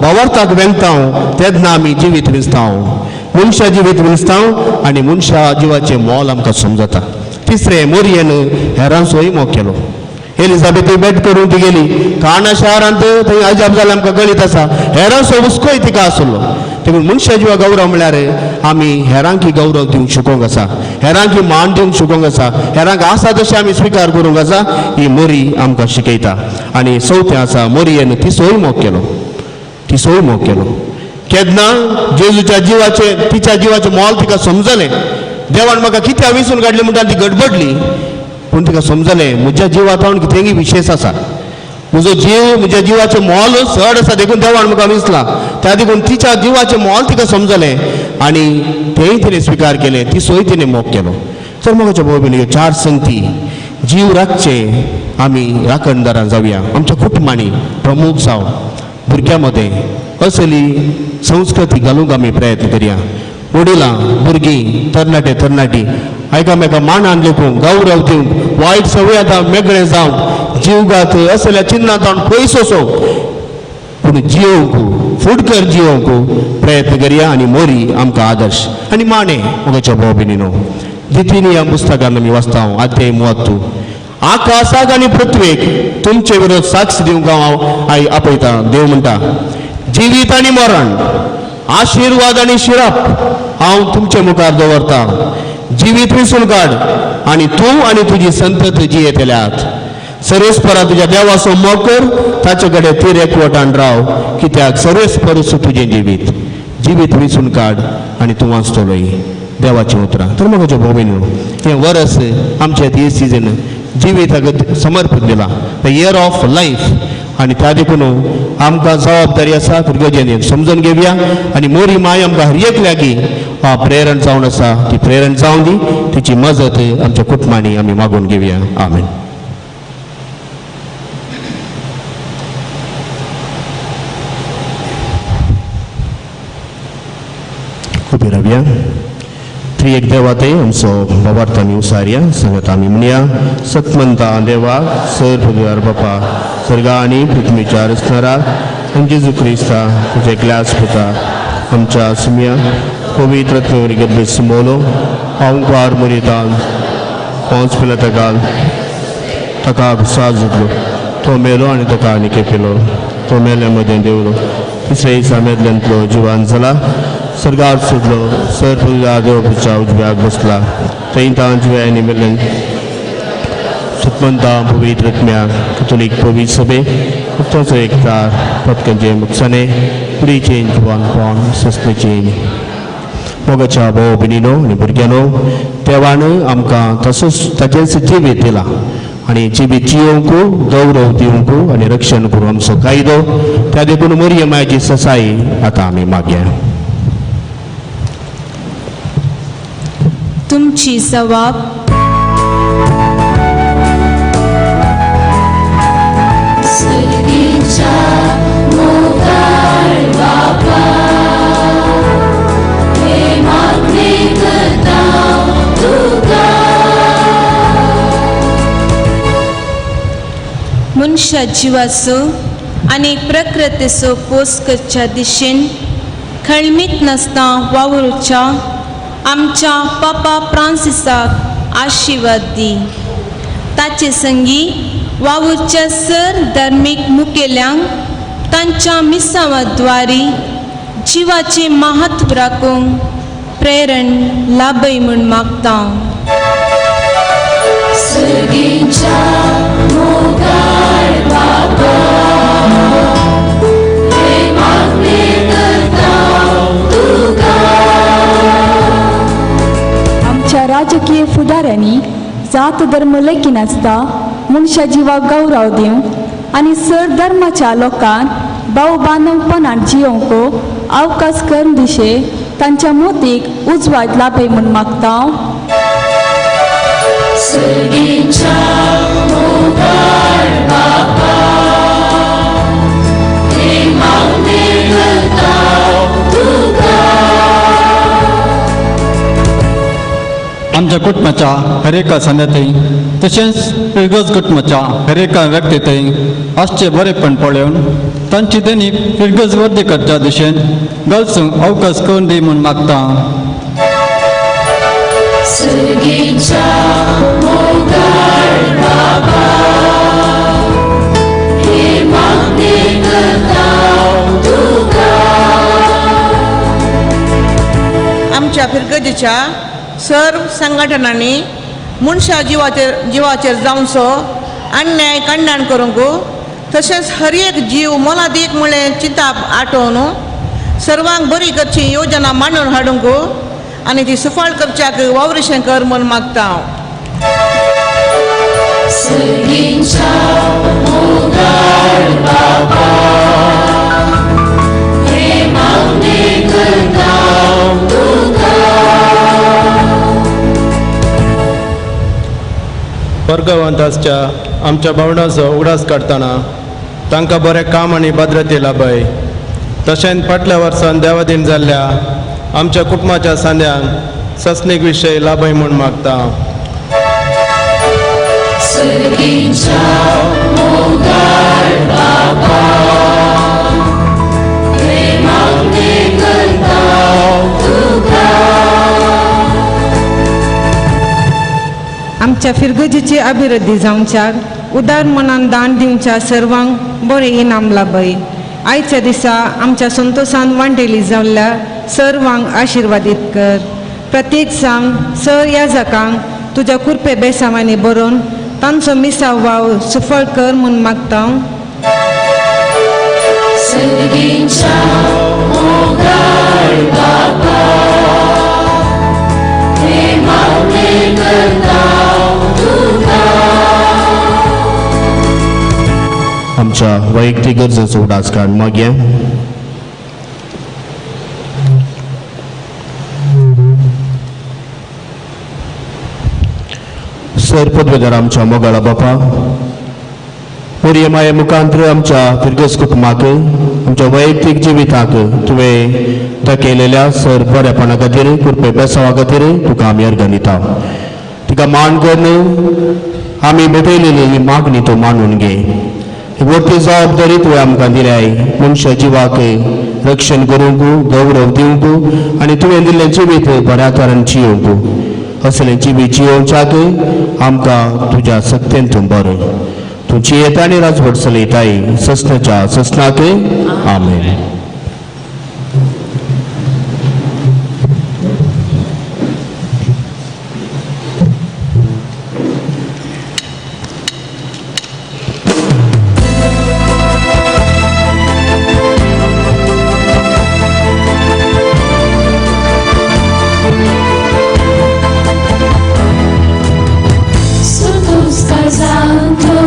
भावार्थाक वेंगता, तेन्ना आमी जिवीत विंचता, मनशा जिवीत विंचता आनी मनशा जिवाचें मोल आमकां समजता. तिसरें, मोरयेन हेरांचोय मोग केलो. एलिझाबेथी भेट करून ती गेली काणा शारांत, थंय अजाप जालें आमकां गळीत आसा, हेरांचो हुस्कोय तिका आसलो. देखून मनशा जिवा गौरव म्हळ्यार आमी हेरांकी गौरव दिवंक शिकोवंक आसा, हेरांकी मान दिवंक शिकोवंक आसा, हेरांक आसा तशें आमी स्विकार करूंक आसा. ही मोरी आमकां शिकयता. आनी चवथें आसा, मोरयेन तिसोय मोग केलो, तिसोय मोग केलो. केन्ना जेजूच्या जिवाचें तिच्या जिवाचें मोल तिका समजलें. देवान म्हाका कित्याक विसून काडली म्हणटा ती गडबडली, पूण तिका समजलें म्हज्या जिवांत कितेंय विशेश आसा, म्हजो जीव म्हज्या जिवाचें मोल चड आसा, देखून देवान म्हाका विसला. त्या देखून तिच्या जिवाचें मोल तिका समजलें आनी तेंय तिणें स्विकार केलें, तिचोय तिणें मोग केलो. तर म्हाका भाव भयणी ह्यो चार संगती जीव राखचे आमी राखणदारां जावया. आमच्या कुटुंबांनी प्रमुख जावं भुरग्यां मदें असली संस्कृती घालूंक आमी प्रयत्न करया. वडिलां, भुरगीं, तरणाटे तरणाटी एकामेका मानान लेखूंक, गौरव दिवंक, वायट सवय आतां मेगळे जावंक, जीवघात असल्या चिन्नां जावन पयस वचोंक, पूण जियोवंक फुडकर जियोवंक प्रयत्न करया. आनी मोरी आमकां आदर्श आनी माणे. म्हज्या भाव भयणीनो, दितीनी ह्या पुस्तकान आमी वाचता, अध्याय 30, आकाशाक आनी पृथ्वेक तुमचे विरोध साक्ष दिवंक हांव आई आपयता. देव म्हणटा, जिवीत आनी मरण, आशिर्वाद आनी शिराप हांव तुमचे मुखार दवरता. जिवीत विसून काड आनी तूं आनी तुजी संतत जियेतल्यात. सर्वेस्परा तुज्या देवाचो मोग कर, ताचे कडेन तीर एकवटान राव, कित्याक सर्वेस्परूच तुजें जिवीत. जिवीत विसून काड आनी तूं वाचतलोय. देवाचीं उतरां. तर म्हज्या भाव भयणीनो, हें वरस आमच्या ही सिजन जिविताक समर्पण दिलां, the year of life. आनी त्या देखून आमकां जबाबदारी आसा, भुरग्यांनी समजून घेवया. आनी मोरी माय आमकां हर एक लागीं प्रेरण जावन आसा, ती प्रेरण जावन दी, तिची मजत आमच्या कुटुंबांनी आमी मागून घेवया. आमेन. उबी रावया. त्रिएक देवा ते आमचो बाबार्थ आमी उसारया. सांगत आमी म्हणया, सतमंता देवा, सर पदव्यार बापा, सर्गा आनी पृथ्वीच्या रचणारा आनी जेजू क्रिस्ता तुजे ग्लास पुता आमच्या सुमया पवित्र आत्म्यावरी सुमोलो हांव मुरितान पोंच पिला ताका ताका साथ जातलो, तो मेलो आनी ताका आनी केपेलो, तो मेल्या मदें देवलो, तिसऱ्या दिसा मेदल्यांतलो जिवान जाला, सर्गार सोडलो, सर पुजा देवच्या उजव्याक बसला, थंय तांच्या आनी मेल्ल्यान सुतमंता पवित्र आत्म्या कथोलीक पवित्र सभे उक्ताचो एकचार पत्कंचे मुक्साने कुडीचे जिवानपण सस्तेचे. मोगाच्या भाव भयणीनो आनी भुरग्यांनो, देवान आमकां तसोच ताचेंच जिवीत दिलां आनी जिवीत जियोवंक, गौरव दिवंक आनी रक्षण करूं आमचो कायदो. त्या देखून मोरये मायची ससाई आतां आमी मागया. तुमची जबाब सर्गीच्या मोगाळ बापा, हे मागणे करता तुका. मनशा जिवाचो आनी प्रकृतीचो पोस करच्या दिशेन खळमीत नासतना वावुरच्या आमच्या पापा फ्रांसिसाक आशिर्वाद दी. ताचे संगी वावुरच्या सर धर्मीक मुखेल्यांक तांच्या मिसांवाद्वारी जिवाचें महत्व राखूंक प्रेरण लाभय म्हूण मागता. सर्गीच्या मोगाळ बापा, हे मागणे करता तुका. आमच्या राजकीय फुडाऱ्यांनी जात धर्म लेखिनासता मनशा जिवाक गौरव दिवंक आनी सर धर्माच्या लोकांक भाव बांदवपणान जियोवंक अवकाश करून दिशे तांच्या मोतीक उजवाड लाभय म्हूण मागता. सर्गींच्या मोगाळ बापा, हे मागणे करता तुका. आमच्या कुटुंबाच्या हर एका संद्यातय तशेंच फिरगज कुटुंबाच्या हर एका व्यक्तीतय आसचें बरेपण पळोवन तांची दैनीक फिरगज वर्दी करच्या दिशेन गलसूंक अवकाश करून दी म्हूण मागता. सर्गींच्या मोगाळ बाबा, हे मागणे करता तुका. आमच्या फिरगजीच्या सर्व संघटनांनी मनशा जिवाचेर जावचो अन्याय कण्णान करूंक तशेंच हर एक जीव मोलादीक म्हळें चिंताप आठोवन सर्वांक बरी करची योजना मांडून हाडूंक आनी ती सुफळ करच्याक वावरिशें कर म्हूण मागता हांव. सर्गींच्या मोगाळ बापा, हे मागणे करता तुका. वर्गवंत आसच्या आमच्या भावंडांचो उगडास काडटना तांकां बरें काम आनी भद्रते लाभय. तशेंच फाटल्या वर्सान देवादीन जाल्ल्या आमच्या कुटुंबाच्या सांद्यांक सस्नीक विशय लाभय म्हूण मागता. सर्गींच्या मोगाळ बापा, हे मागणे करता तुका. आमच्या फिरगजीची अभिवृद्धी जावच्याक उदार मनान दान दिवच्या सर्वांक बरें इनाम लाभय. आयच्या दिसा आमच्या संतोशान वांटेली जाल्ल्या सर्वांक आशिर्वादीत कर. प्रत्येक सांग सर याजकांक तुज्या कुरपे बेसांवांनी बरोवन तांचो मिसाव वाव सुफळ कर म्हूण मागता. सर्गींच्या मोगाळ बापा, हे मागणे करता तुका. आमच्या वैयक्तीक गरजेचो उडास काड मागया. सर पदवेदार आमच्या मोगाळा बापा, मोरये माये मुखांत्र आमच्या फिरगज कुटुंबाक आमच्या वैयक्तीक जिविताक तुवें दाखयलेल्या सर बरेपणा खातीर कृपे बेसावा खातीर तुका आमी अर्घ दिता. तुका मान करून आमी भेटयलेली ही मागणी तूं मानून घे. वरती जबाबदारी तुवें आमकां दिल्याय मनशा जिवाक रक्षण करूंक गौरव दिवंक आनी तुवें दिल्लें जिवीत बऱ्या तरेन जियोवंक. असलें जिवीत जियोवच्याक आमकां तुज्या सत्तेन तूं बरें तूं जियेता आनी राजवट चलयताय ससनाच्या ससनाक. आमेन. Santos काळजांतलो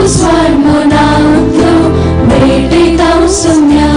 उजवाड मनांतलो भेटयता सम्या.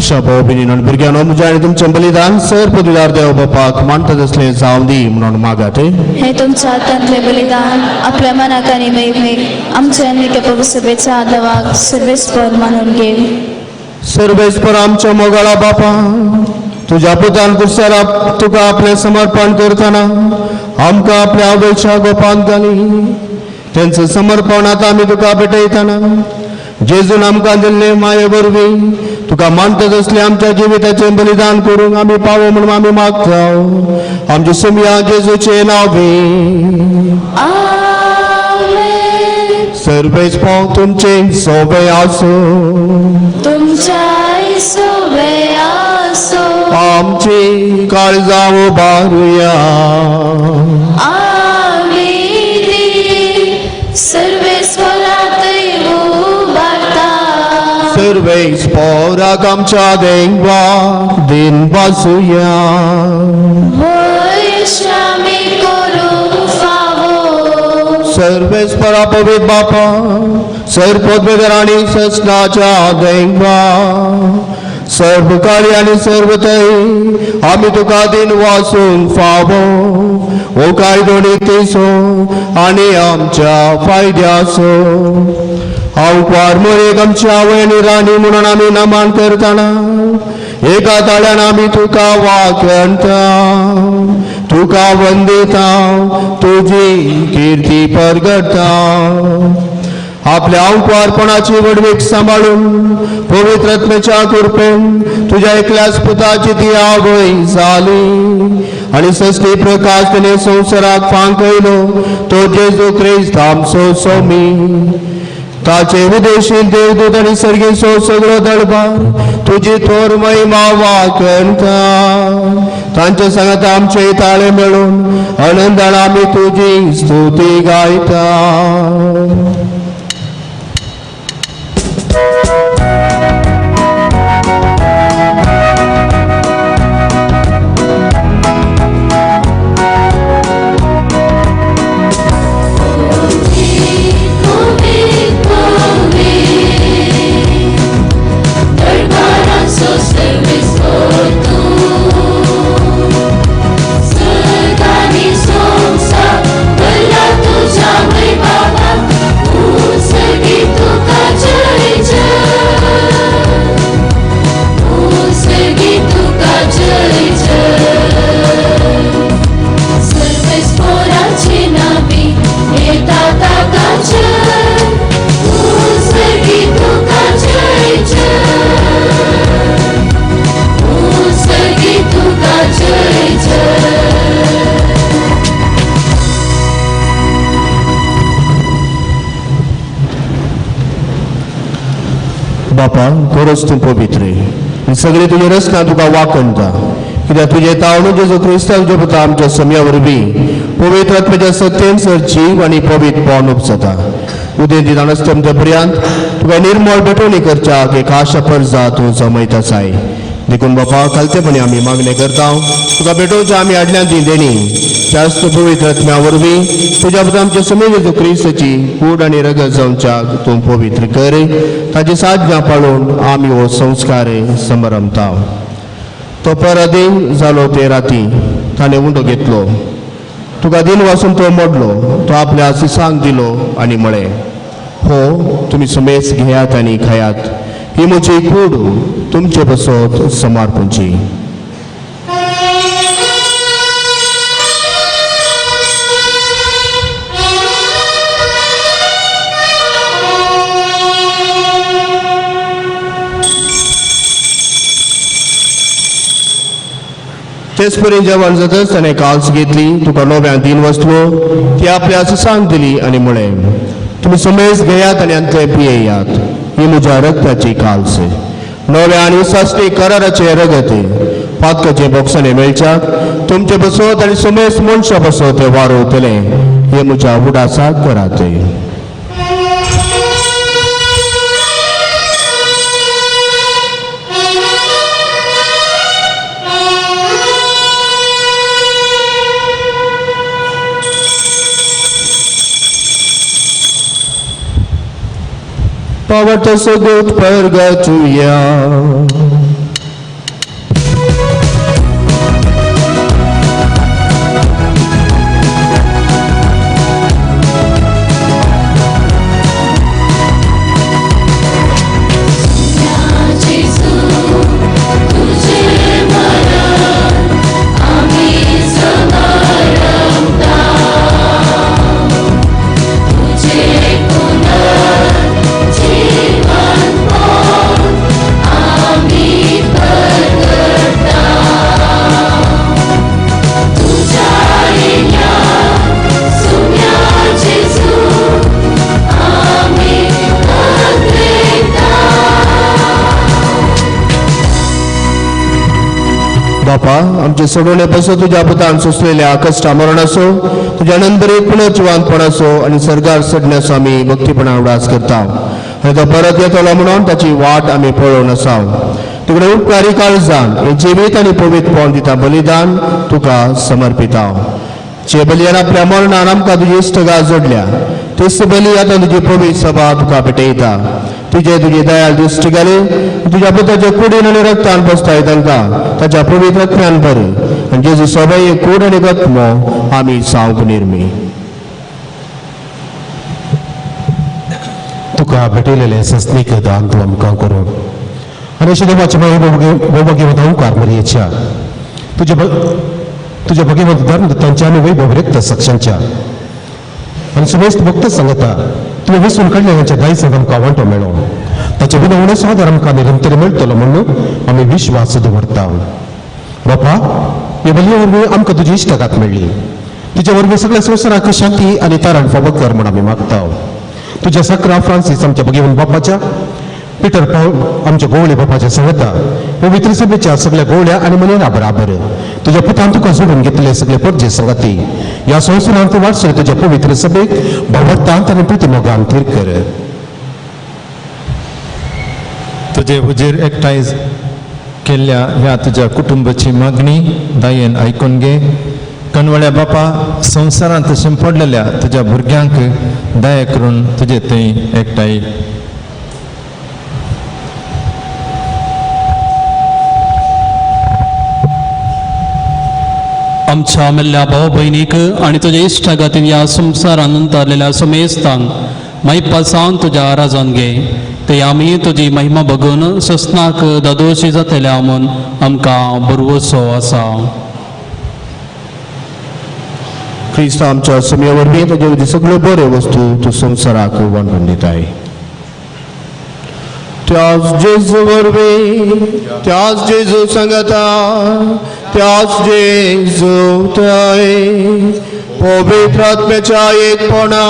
खुबश्या भाव भयणीन आनी भुरग्यांनो, म्हज्या आनी तुमचें बलिदान सर पदवीदार देव बापाक मानता तसलें जावं दी म्हणून मागात. हे तुमच्या हातांतले बलिदान आपल्या मनाक आनी महिमेक आमच्या आनी प्रभू सभेच्या आदावाक सर्वेस्पर मानून घे. सर्वेस्पर आमच्या मोगाळा बापा, तुज्या पुतान कुर्सार तुका आपलें समर्पण करतना आमकां आपल्या आवयच्या गोपांत घाली. तेंचें समर्पण आतां आमी तुका भेटयतना जेजून आमकां दिल्ले माये वरवीं तुका मानता तसलें आमच्या जिविताचें बलिदान करूंक आमी पावो म्हणून आमी मागता. आमच्या सुमया जेजूचें नांव बी. सर्वेस पाव तुमचें सोबे आसूं. तुमच्या सोबे आसो. आमची काळजां उबारुया. आमी ती सर्वेस्परात उबारता. सर्वेस पोराक आमच्या देवा दिन वाचुया. वैश्रामी करूंक फावो. सर्वेस्परा पवित्र बापा, सर पदवेदार आनी ससनाच्या देवा, सर्व काळी आनी सर्व थंय आमी तुका दिन वाचूंक फावो. ओ कायदो नितीचो आनी आमच्या फायद्याचो. हांव कुवार मोरेक आमच्या आवय आनी राणी म्हणून आमी नमन करतना एका ताळ्यान आमी तुका वाखणता, तुका वंदिता, तुजी किर्ती परगटा. आपल्या अंकुवारपणाची व्हडवीक सांबाळून पवित्र आत्म्याच्या कृपेन तुज्या एकल्याच पुताची ती आवय जाली आनी सस्ती प्रकाश तिणें संवसाराक फांकयलो तो जेजू क्रिस्त आमचो स्वामी. ताचे उदेशी देवदूत आनी सर्गेचो सगळो दरबार तुजी थोर महिमा वाखणता. तांच्या सांगात आमचे ताळे मेळून आनंदान आमी तुजी स्तुती गायता. बापा, खरोच तूं पवित्र आनी सगळे तुजे रचना तुका वाखणता, कित्याक तुजें तावणू जेजू क्रिस्ताक तुज्या पुता आमच्या सम्या वरवीं पवित्र आत्म्याच्या सत्येन सर जीव आनी पवित्रपण उपजता. उदेंती अस्तंत पर्यंत तुका निर्मळ भेटवणी करच्याक एक आशा परजा तूं जमयत आसाय. देखून बापा, खालतेपणी आमी मागणें करता तुका भेटोवच्या आमी आडल्यान ती देणी जास्त पवित्र आत्म्या वरवीं तुज्या पुता आमच्या समे जेजू क्रिस्ताची कूड आनी रगत जावच्याक तूं पवित्र कर. ताची साधना पाळून आमी हो संस्कार समरमता. तो पराधीन जालो ते राती ताणें उंडो घेतलो, तुका दिन वासून तो मोडलो, तो आपल्या आसिसांक दिलो आनी म्हळें, हो तुमी समेस घेयात आनी खायात, ही म्हजी कूड तुमचे बसत समर्पणची. तेच परी जेवण जातच ताणें काल्स घेतली, तुका नव्यान दिन वसलो, ती आपल्या आसिसांक दिली आनी म्हळें, तुमी समेस घेयात आनी आंतले पियेयात, ही म्हज्या रक्ताची काल्स, नव्या आनी सासणी कराराचे रगत, पातकाचे बोक्सांनी मेळच्याक तुमचे बसत आनी समेस मनशां बसत ते वारवतले, हे म्हज्या उडासाक करात. Power to so good purgatoria. बापा आमचे सोडवणे पासून तुज्या पुतान सोंसलेल्या कश्टा मरणाचो तुज्या नंतर एक पुनर्जिवांतपणाचो आनी सर्गार चडण्याचो आमी भक्तीपणा उडास करता आनी तो परत येतलो म्हणून ताची वाट आमी पळोवन आसा. तुकडे उपकारी काळजान हें जिवीत आनी पवित्रपण दिता बलिदान तुका समर्पिता. जे बलियान आपल्या मरणान आमकां तुजी इश्टगा जोडल्या तेच बली आतां तुजी पवित्र सभा तुका भेटयता. तुजे तुजी दयाल दृश्टी घाली तुज्या पुताच्या कुडीन आनी रक्तान बसताय तांकां ताच्या पवित्र रक्तान बरी आनी जेजू सभा एक कूड आनी आत्मो आमी जावंक निर्मी. तुका भेटयलेलें सस्नीक दान तूं आमकां करूं आनी अशें देवाचे भोवभाग्यवंत ओंकार मरियेच्या तुज्या तुज्या भगवंत धर्म तांच्या आनी वैभव रिक्त साक्षांच्या आनी सुमेस्त भक्त सांगता तुवें वेसून काडलेल्यांच्या दायजांत आमकां वांटो मेळो ताचे विनवणेचो आदार आमकां निरंतर मेळटलो म्हणून आमी विश्वास दवरता. बापा हे बलये वरवीं आमकां तुजी इश्टागात मेळ्ळी तिचे वरवीं सगळ्या संवसाराक शांती आनी तारण फावो कर म्हूण आमी मागता. तुज्या सकरा फ्रांसीस आमच्या भगवंत बापाच्या पिटर पावल आमच्या गोवळे बापाच्या सांगता पवित्र सभेच्या सगळ्या गोवळ्या आनी मनेरा बराबर तुज्या पुतान तुका जोडून घेतले सगळे परजे सांगाती ह्या संवसारांत वाटसर तुज्या पवित्र सभेक भावार्थांत आनी प्रतिमोगान थीर कर. तुजे हुजीर एकठांय केल्ल्या ह्या तुज्या कुटुंबाची मागणी दयेन आयकून घे. कनवळ्या बापा संवसारांत शिंपडलेल्या तुज्या भुरग्यांक दया करून तुजे थंय एकठांय. आमच्या मेल्ल्या भाव भयणीक आनी तुज्या इश्टागातीन ह्या संवसारान अंतरलेल्या समेस्तांक मायपासावन तुज्या राजान घे ते आमी तुजी महिमा बघून सस्नाक दादोशी जातल्या म्हूण आमकां भरवसो आसा. क्रिस्त आमच्या समया वरवीं ताजे वरवीं सगळ्यो बऱ्यो वस्तू तूं संवसाराक वांटून दिताय. त्याच जेजू वरवीं त्याच जेजू सांगता त्याच जेजू थंय पवित्र आत्म्याच्या एकपणा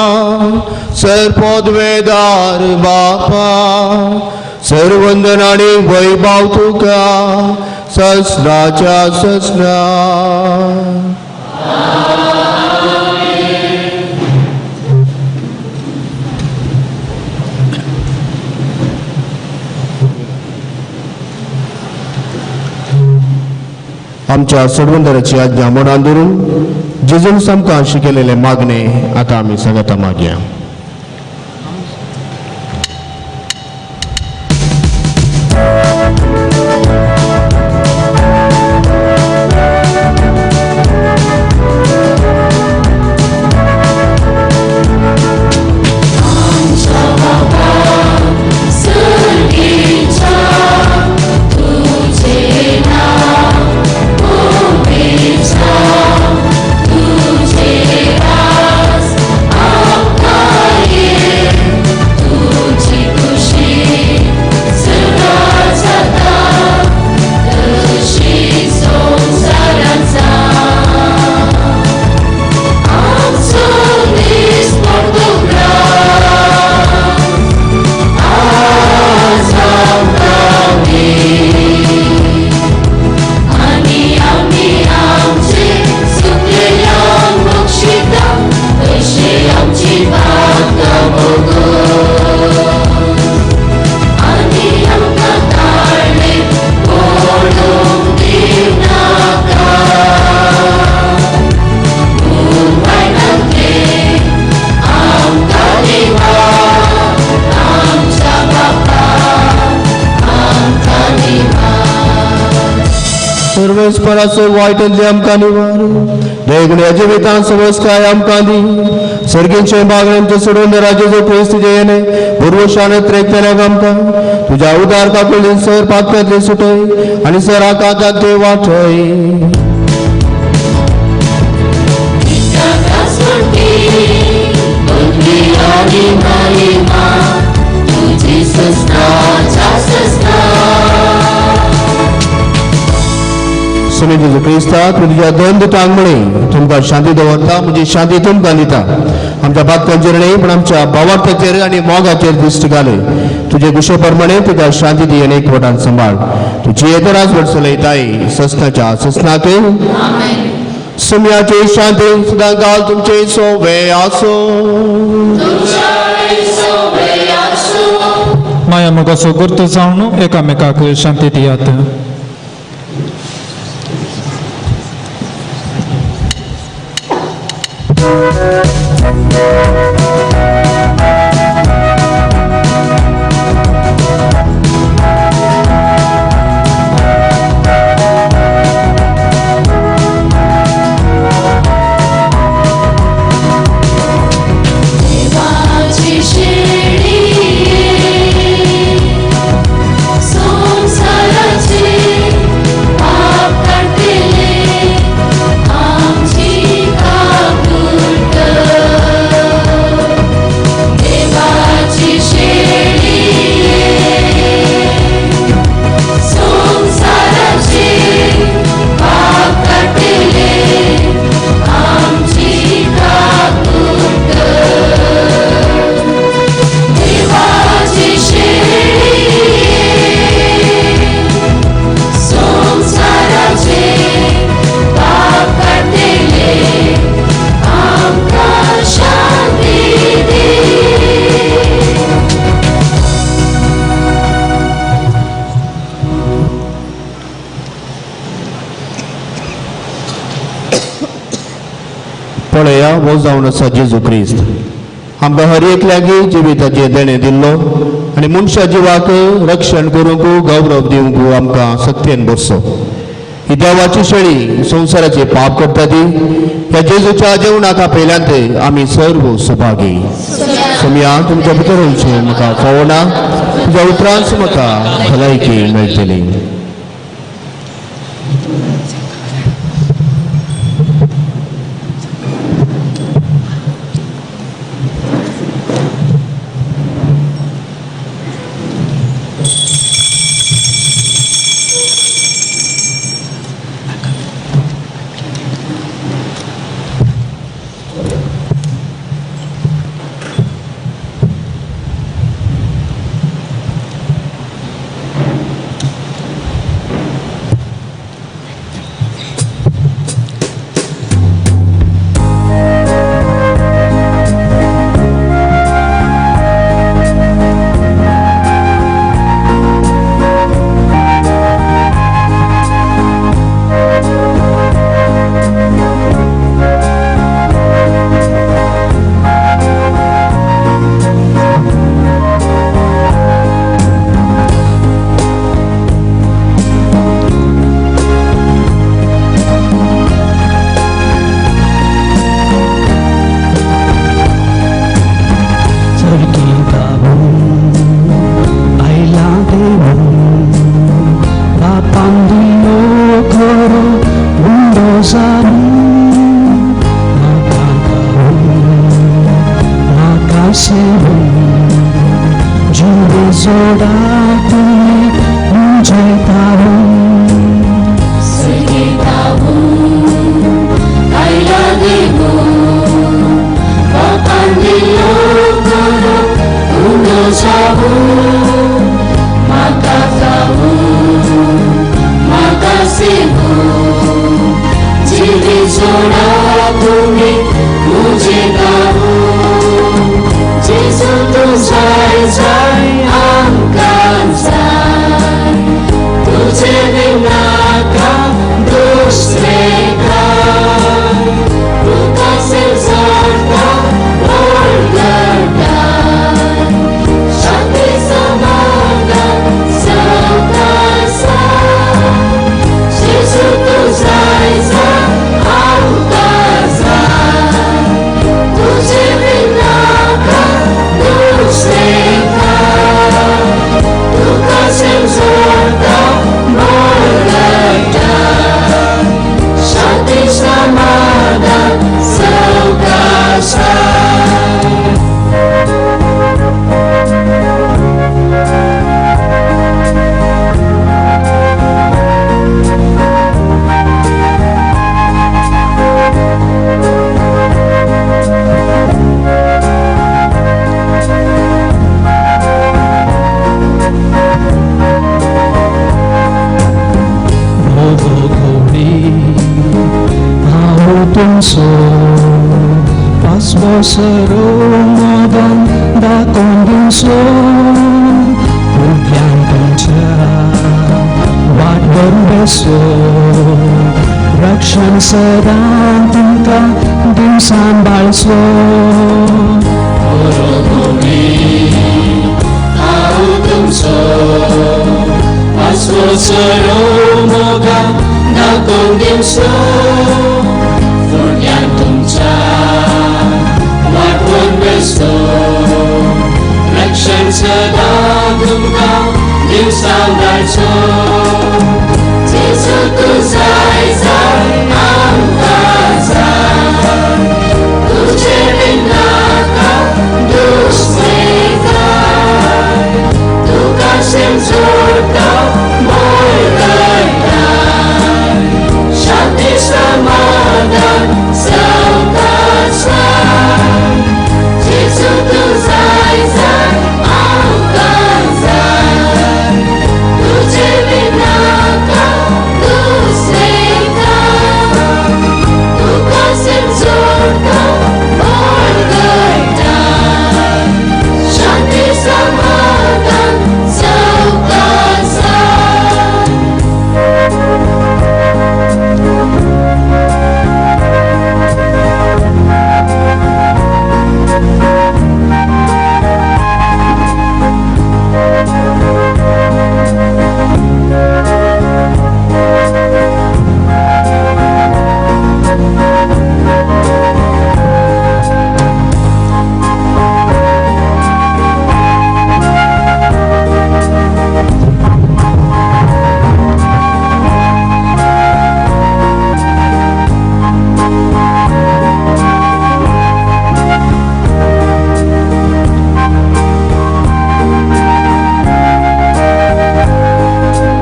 सर पदवेदार बापा सर्वंदन आनी वैभव तुका ससनाच्या ससना. आमच्या सोडवंदराची आज्ञा मनान धरून जेजून आमकां शिकयलेले मागणे आतां आमी सांगता मागया. सर्वेस्पराचो वायटांतले आमकां निवार देगुण्या जिवितान समजकाय आमकां दी सर्गींचे बागण्यांचे सोडून राजेचो क्रिस्त तुजे येणे पुर्वशान त्रेकतल्याक आमकां तुज्या उदार काकुळीन सर पातप्यांतले सुटय आनी सर आकांताक ते वाटय. सोमी जेजू क्रिस्ता, तूं तुज्या दोन दुतांक म्हळें, तुमकां शांती दवरता, म्हजी शांती तुमकां दिता. आमच्या बातकांचेर न्हय पूण आमच्या भावार्थाचेर आनी मोगाचेर दिश्ट घालय. तुजे गुशे प्रमाणे तुका शांती दी आनी एकवटान सांबाळ. तुजी येत राजवट चलयताय ससनाच्या ससनाक. सुम्याची शांती सदां काल तुमचे सोवे आसो. माया मोगाचो गुर्त जावन एकामेकाक शांती दियात. देवाची शिडी संसाराचे पाप काडटले आमची काकुळट. देवाची शिडी संसाराचे पाप काडटले आमची काकुळट. देवाची शेळी संसाराचे पाप काडटले आमकां शांती दी. पळया हो जावन आसा जेजू क्रिस्त, आमकां हर एकल्याक जिविताचें देणें दिल्लो आनी मनशा जिवाक रक्षण करूंक गौरव दिवंक आमकां सत्येन बसो. ही देवाची शेळी संवसाराचे पाप करता ती ह्या जेजूच्या जेवणाक आपयल्यांत आमी सर्व सुभागी. सोमया तुमच्या भितर वचून म्हाका फावना, तुज्या उपरांत म्हाका भलायकी मेळटली. Jésus, tu sais, दिवचो पासवो सरो मोगान दाखोवन दिवचो फुडल्यान तुमच्या वाट बरो बेसो रक्षण सदां तुमकां दिवं सांबाळचो हांव तुमचो पासवो सरो मोगान दाखोवन दिवचो फुडल्यान तुमच्या वाटवून बेसो रक्षण सदां तुमकां दिवं सांबाळचो जेजू तूं जाय जाय आमकां जाय तुजे विनाका दुसरें काय तुका जोडटा मोल करता शांती समाधान सवकास जेजू तूं जाय जाय आमकां जाय तुजे विनाका दुसरें काय तुका जोडटा मोल करता शांती समाधान सवकास.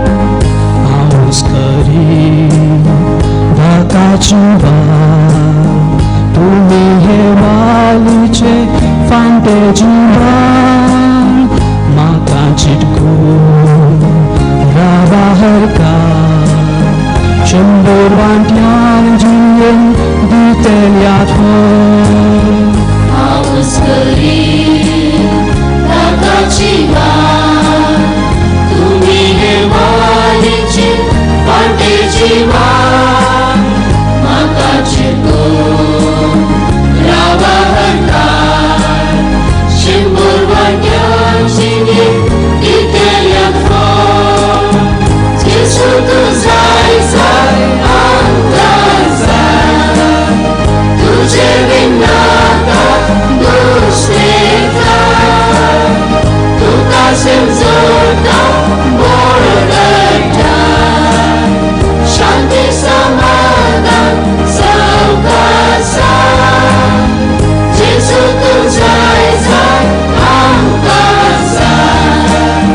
हांवच करी धाकाची वाल तुमी हे वालीचे फांटे जिवान म्हाका चिटकून रावा हरका शंबर वांट्यान जियेन दितेल्या थंय हांवच करी ताकाची वाट तुमी हे वालीची वाटेची वाट म्हाका चिकून रावा हरकार शंबर वाट्याची दितेल्या फळ जेजू तूं जाय जाय आमकां जाय तुजे विनाका दुसरें काय तुका जोडटा बोळ करता शांती समाधान सवकास जेजू तूं जाय जाय आमकां जाय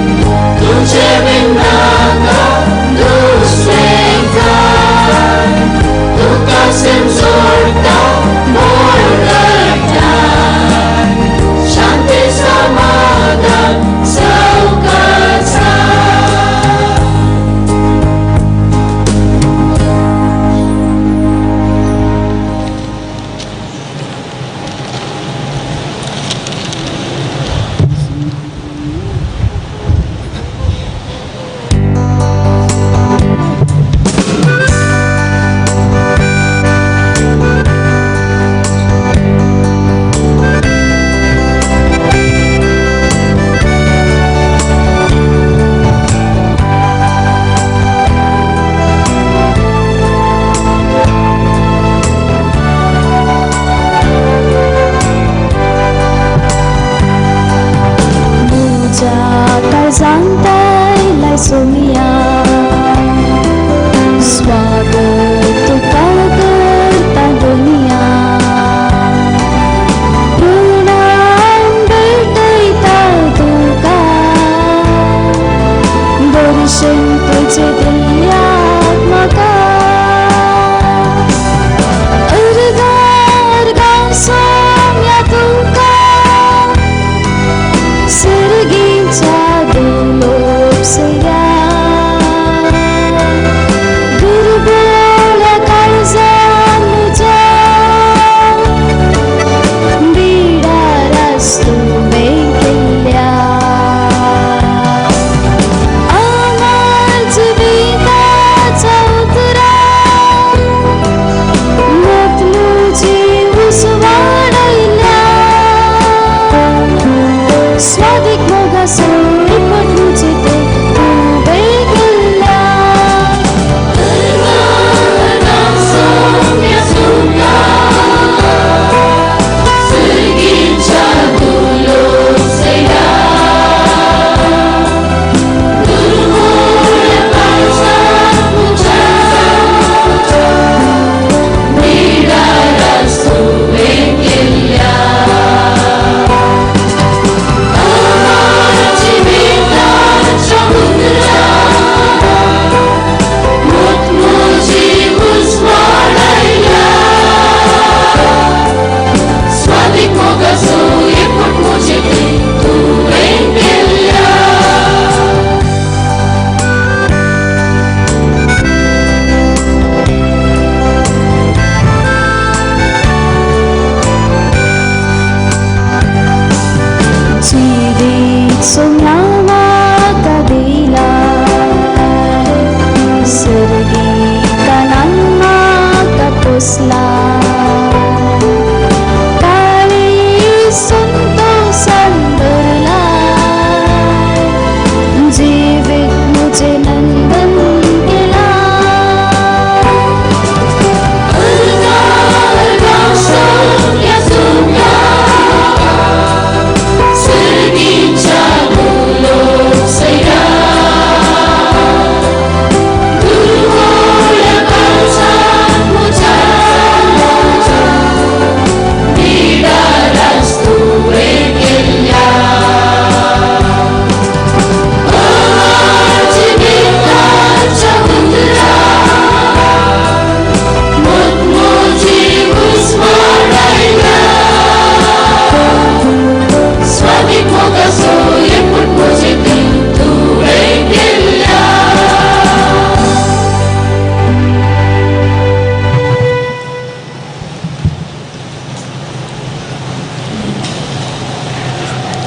तुजे विनाका दुसरें काय तुका जोडटा मोल करता शांती समाधान सवकास. म्हज्या काळजांत आयलाय सोमिया स्वागत तुका करता दुनिया प्रणाम भेटयता तुका दर्शन तुजें दिल्यात म्हाका अर्गां अर्गां सोम्या तुका सर्गीच्या दुलोप सया दुर्बोळ्या काळजान म्हज्या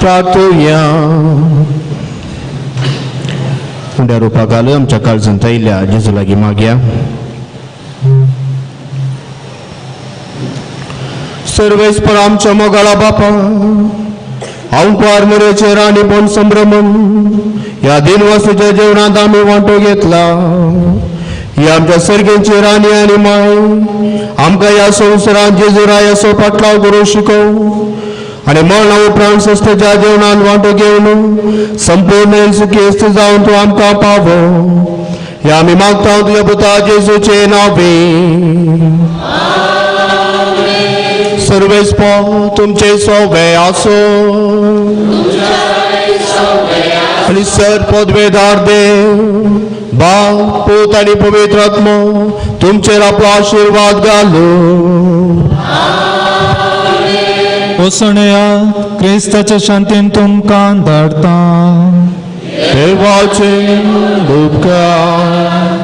प्रार्थुया. उंड्या रुपाक आलो आमच्या काळजांत आयिल्ल्या जेजू लागीं मागया. सर्वेस्पर आमच्या मोगाळा बापा, हांव मोरेचेर आनी पण संभ्रमण ह्या दिनवासाच्या जेवणांत आमी वांटो घेतला. ही आमच्या सर्गेची राणी आनी माय आमकां ह्या संवसारांत जेजुरायाचो पाटलाव करूंक शिकोव आनी मरणा उपरांत सस्तेच्या जेवणांत वांटो घेवन संपूर्ण सुखेस्त जावन तूं आमकां पावो. ह्या आमी मागता तुज्या पुता जेजूचे नांवे. सर्वेस्पर तुमचे सोवे आसो आनी सर पदवेदार देव बाप पूत आनी पवित्र आत्मो तुमचेर आपलो आशिर्वाद घालू. वसणया क्रिस्ताच्या शांतीन तुमकां धाडता. देवाचे उपकार.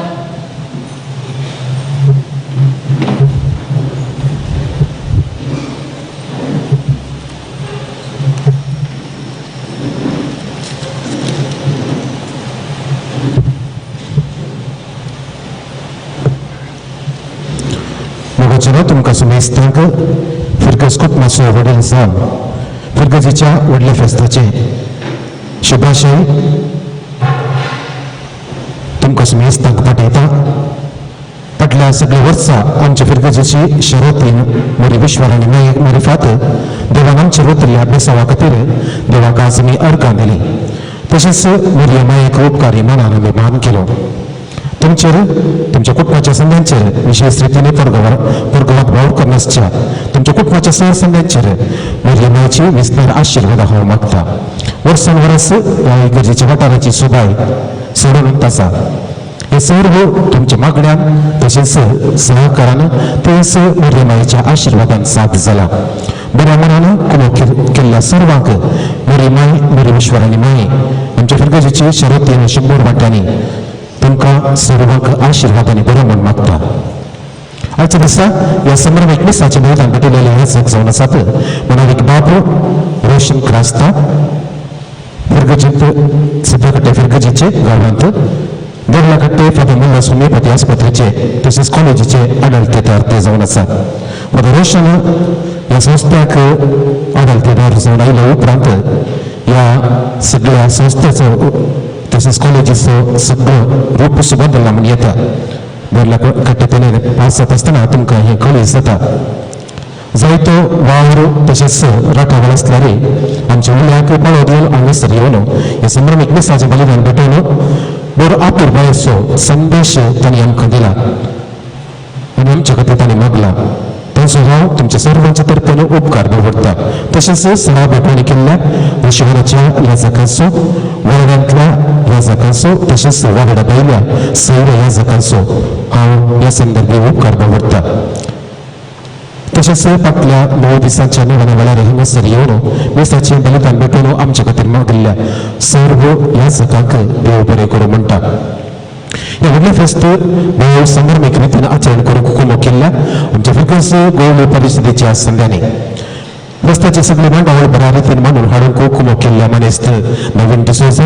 मोगाचेरो तुमकां सुमेस्तांक फिरगज कुटुंबाचो वडील जावन फिरगजीच्या व्हडल्या फेस्ताचें शुभाशय तुमकां सुमेस्तांक पाठयता. फाटल्या सगळ्या वर्सा आमच्या फिरगजीची शरतीन मोरी विश्वर आनी मारिफात देवान आमचे रोतिल्ल्या बेसावा खातीर देवाक आज आमी अर्गां दिली. तशेंच मोरया मायेक उपकारी मनान आमी मान केलो. तुमचेर तुमच्या कुटुंबाच्या संद्यांचेर विशेष रितीने परगवात वावर करनासच्या तुमच्या कुटुंबाच्या सह संद्यांचेर मोरया मायेची विस्तार आशिर्वाद हांव मागता. वर्सान वर्स ह्या इगर्जेच्या वाठाराची सोबाय सोडून आसा. हे सर्व तुमच्या मागण्यान तशेंच सहकारान तशेंच मोरया मायेच्या आशिर्वादान साथ जाला. बऱ्या मनान कुमक केल्ल्या सर्वांक मोरी माय मोरी विश्वर आनी माय आमच्या फिरगजेची शरतीन 100 वाट्यांनी तुमकां सर्वांक आशिर्वाद आनी बरें म्हूण मागता. आयच्या दिसा ह्या संभ्रमीक मिसाचे बलिदान पेटयलेले याचक जावन आसात म्हणालीक बाब रोशन क्रास्ता फिरगजींत सिद्धकट्टे फिरगजीचे गांवांत देवलाकट्टे फादर मुल्ला होमिओपॅथी आस्पत्रेचे तशेंच कॉलेजीचे आडलतेदार ते जावन आसात. फादर रोशन ह्या संस्थ्याक आडलतेदार जावन आयल्या उपरांत ह्या सगळ्या संस्थेचो तशेंच कॉलेजीचो सगळो रूप सुबदल्ला म्हूण येता. बोर्ला कट्टे पास जाता आसतना तुमकां हें कॉलेज जाता. जायतो वावर तशेंच राठावळ आसल्यार आमच्या उल्याक पाळो दिवन हांगासर येवन हे संभ्रमीक मिसाचें बलिदान भेटोवन बरो आपुरबायेचो संदेश तांणी आमकां दिला आनी आमच्या खातीर तांणी मागला. तांचो हांव तुमच्या सर्वांच्या तर्फेन उपकार दवरता. तशेंच सणा भेटवणी केल्ल्या ऋषिवराच्या याजकांचो, वाड्यांतल्या याजकांचो तशेंच वागडा भायल्या सैर याजकांचो हांव ह्या संदर्भी उपकार दवरता. तशेंच फाटल्या 9 दिसांच्या नव्या वेळार हांगासर येवन मिसाचें बलिदान भेटोवन आमच्या खातीर मागिल्ल्या सर्व याजकांक देव बरें करूं म्हणटा. हे व्हडलें फेस्त भोव संभ्रमीक रितीन आचरण करूंक कुमक केल्ल्या आमच्या फिरगज गोवली परिशदेच्या संद्यांनी रस्त्याचे सगळे मांडावळ बऱ्या रितीन मांडून हाडूंक कुमक केल्ल्या मानेस्त नवीन डिसोजा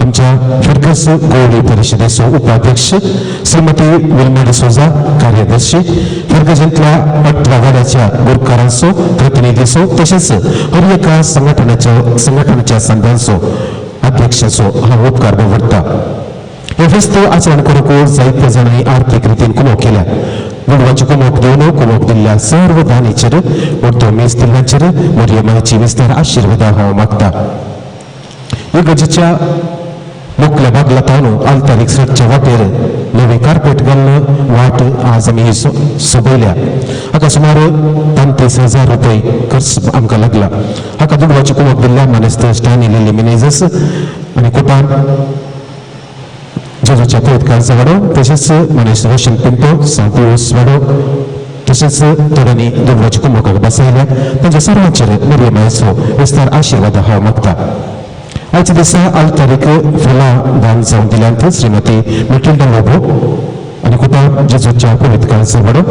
आमच्या फिरगज गोवली परिशदेचो उपाध्यक्ष श्रीमती विल्मा डिसोजा कार्यदर्शी फिरगजींतल्या 18 वाड्याच्या गुरकारांचो प्रतिनिधीचो तशेंच हर एका संघटनेच्या संद्यांचो अध्यक्षाचो हांव उपकार दवरता. हे फेस्त आचरण करूंक जायते जाणांनी आर्थीक रितीन कुमक केल्या. दुडवांची कुमक दिवन कुमक दिल्ल्या सर्व दानीचेर मोठो मीस दिल्ल्याचेर मोरया मायेची विस्तार आशिर्वादा हांव मागता. इगर्जेच्या मोकल्या बागला तावन आल्तारीक सडच्या वाटेर नवे कार्पेट घालून वाट आज आमी सोबयल्या. हाका सुमार 35,000 रुपये खर्च आमकां लागला. हाका दुडवाची कुमक दिल्ल्या मानेस्त स्टॅनी लिली मिनेजस आनी कुटान जेजूच्या पवित्र वाडो तशेंच मनीस रोशन पिंटो सांतिवस वाडो तशेंच थोड्यांनी दुडवाची कुमकाक बसयल्या. तांच्या सर्वांचेर मोरया मायेचो विस्तार आशिर्वाद हांव मागता. आयच्या दिसा आल्तारीक फुलां दान जावन दिल्यांत श्रीमती मेटिल्डा लोबो आनी कुटां जेजूच्या पवित्र वाडो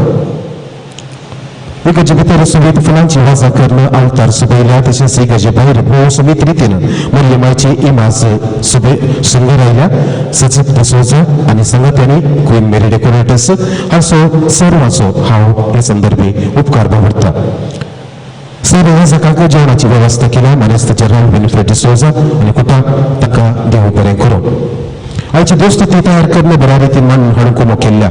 इगर्जे भितर सोबीत फुलांची वाजा करून आल्तार सोबयल्या, तशेंच इगर्जे भायर भोव सोबीत रितीन मरियमायची इमाज सोबे शृंगारायल्या. सजीत डिसोजा आनी संगत्यांनी क्वीन मेरी डेकोरेटर्स हाचो सर्वांचो हांव हे संदर्भी उपकार बावडटा. सर्व याजकांक जेवणाची वेवस्था केल्या मानेस्त जनरल विनफ्रेड डिसोजा आनी कुटां ताका देव बरें करूं. आयची दोस्त ती तयार करून बऱ्या रितीन मांडून हाडूंक उमो केल्ल्या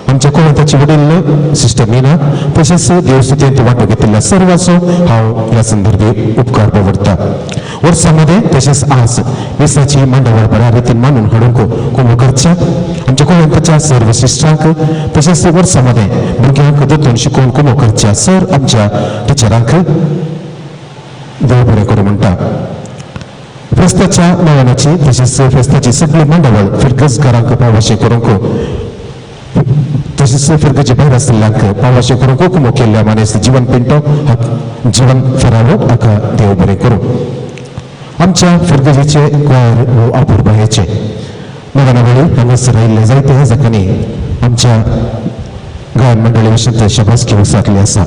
आमच्या कोवेंताची वडील सिस्टर मीना तशेंच देवस्तुतींत वांटो घेतिल्ल्या सर्वांचो हांव ह्या संदर्भी उपकार बावडटा. वर्सां मदें तशेंच आज मिसाची मांडावळ बऱ्या रितीन मांडून हाडूंक कुमो करच्या आमच्या कोवेंताच्या सर्व सिस्टरांक तशेंच वर्सां मदें भुरग्यांक दोतोन शिकोवन कुमो करच्या सर आमच्या टिचरांक देव बरें करूं म्हणटा. फेस्ताच्या नव्यानाची तशेंच फेस्ताची सगळी मांडावळ फिरगजकारांक पावशें करूंक तशेंच फिरगजे भायर आशिल्ल्यांक पावशें करूंक कुमो केल्ल्या मानेस्त जिवन पिंटो जिवन फेरावो हाका देव बरें करूं. आमच्या फिरगजेचे गोंय हो अपुरबायेचे नव्या वेळी हांगासर आयिल्ले जायते जाकांनी आमच्या गायन मंडळी विशीं शाबासकी विचारली आसा.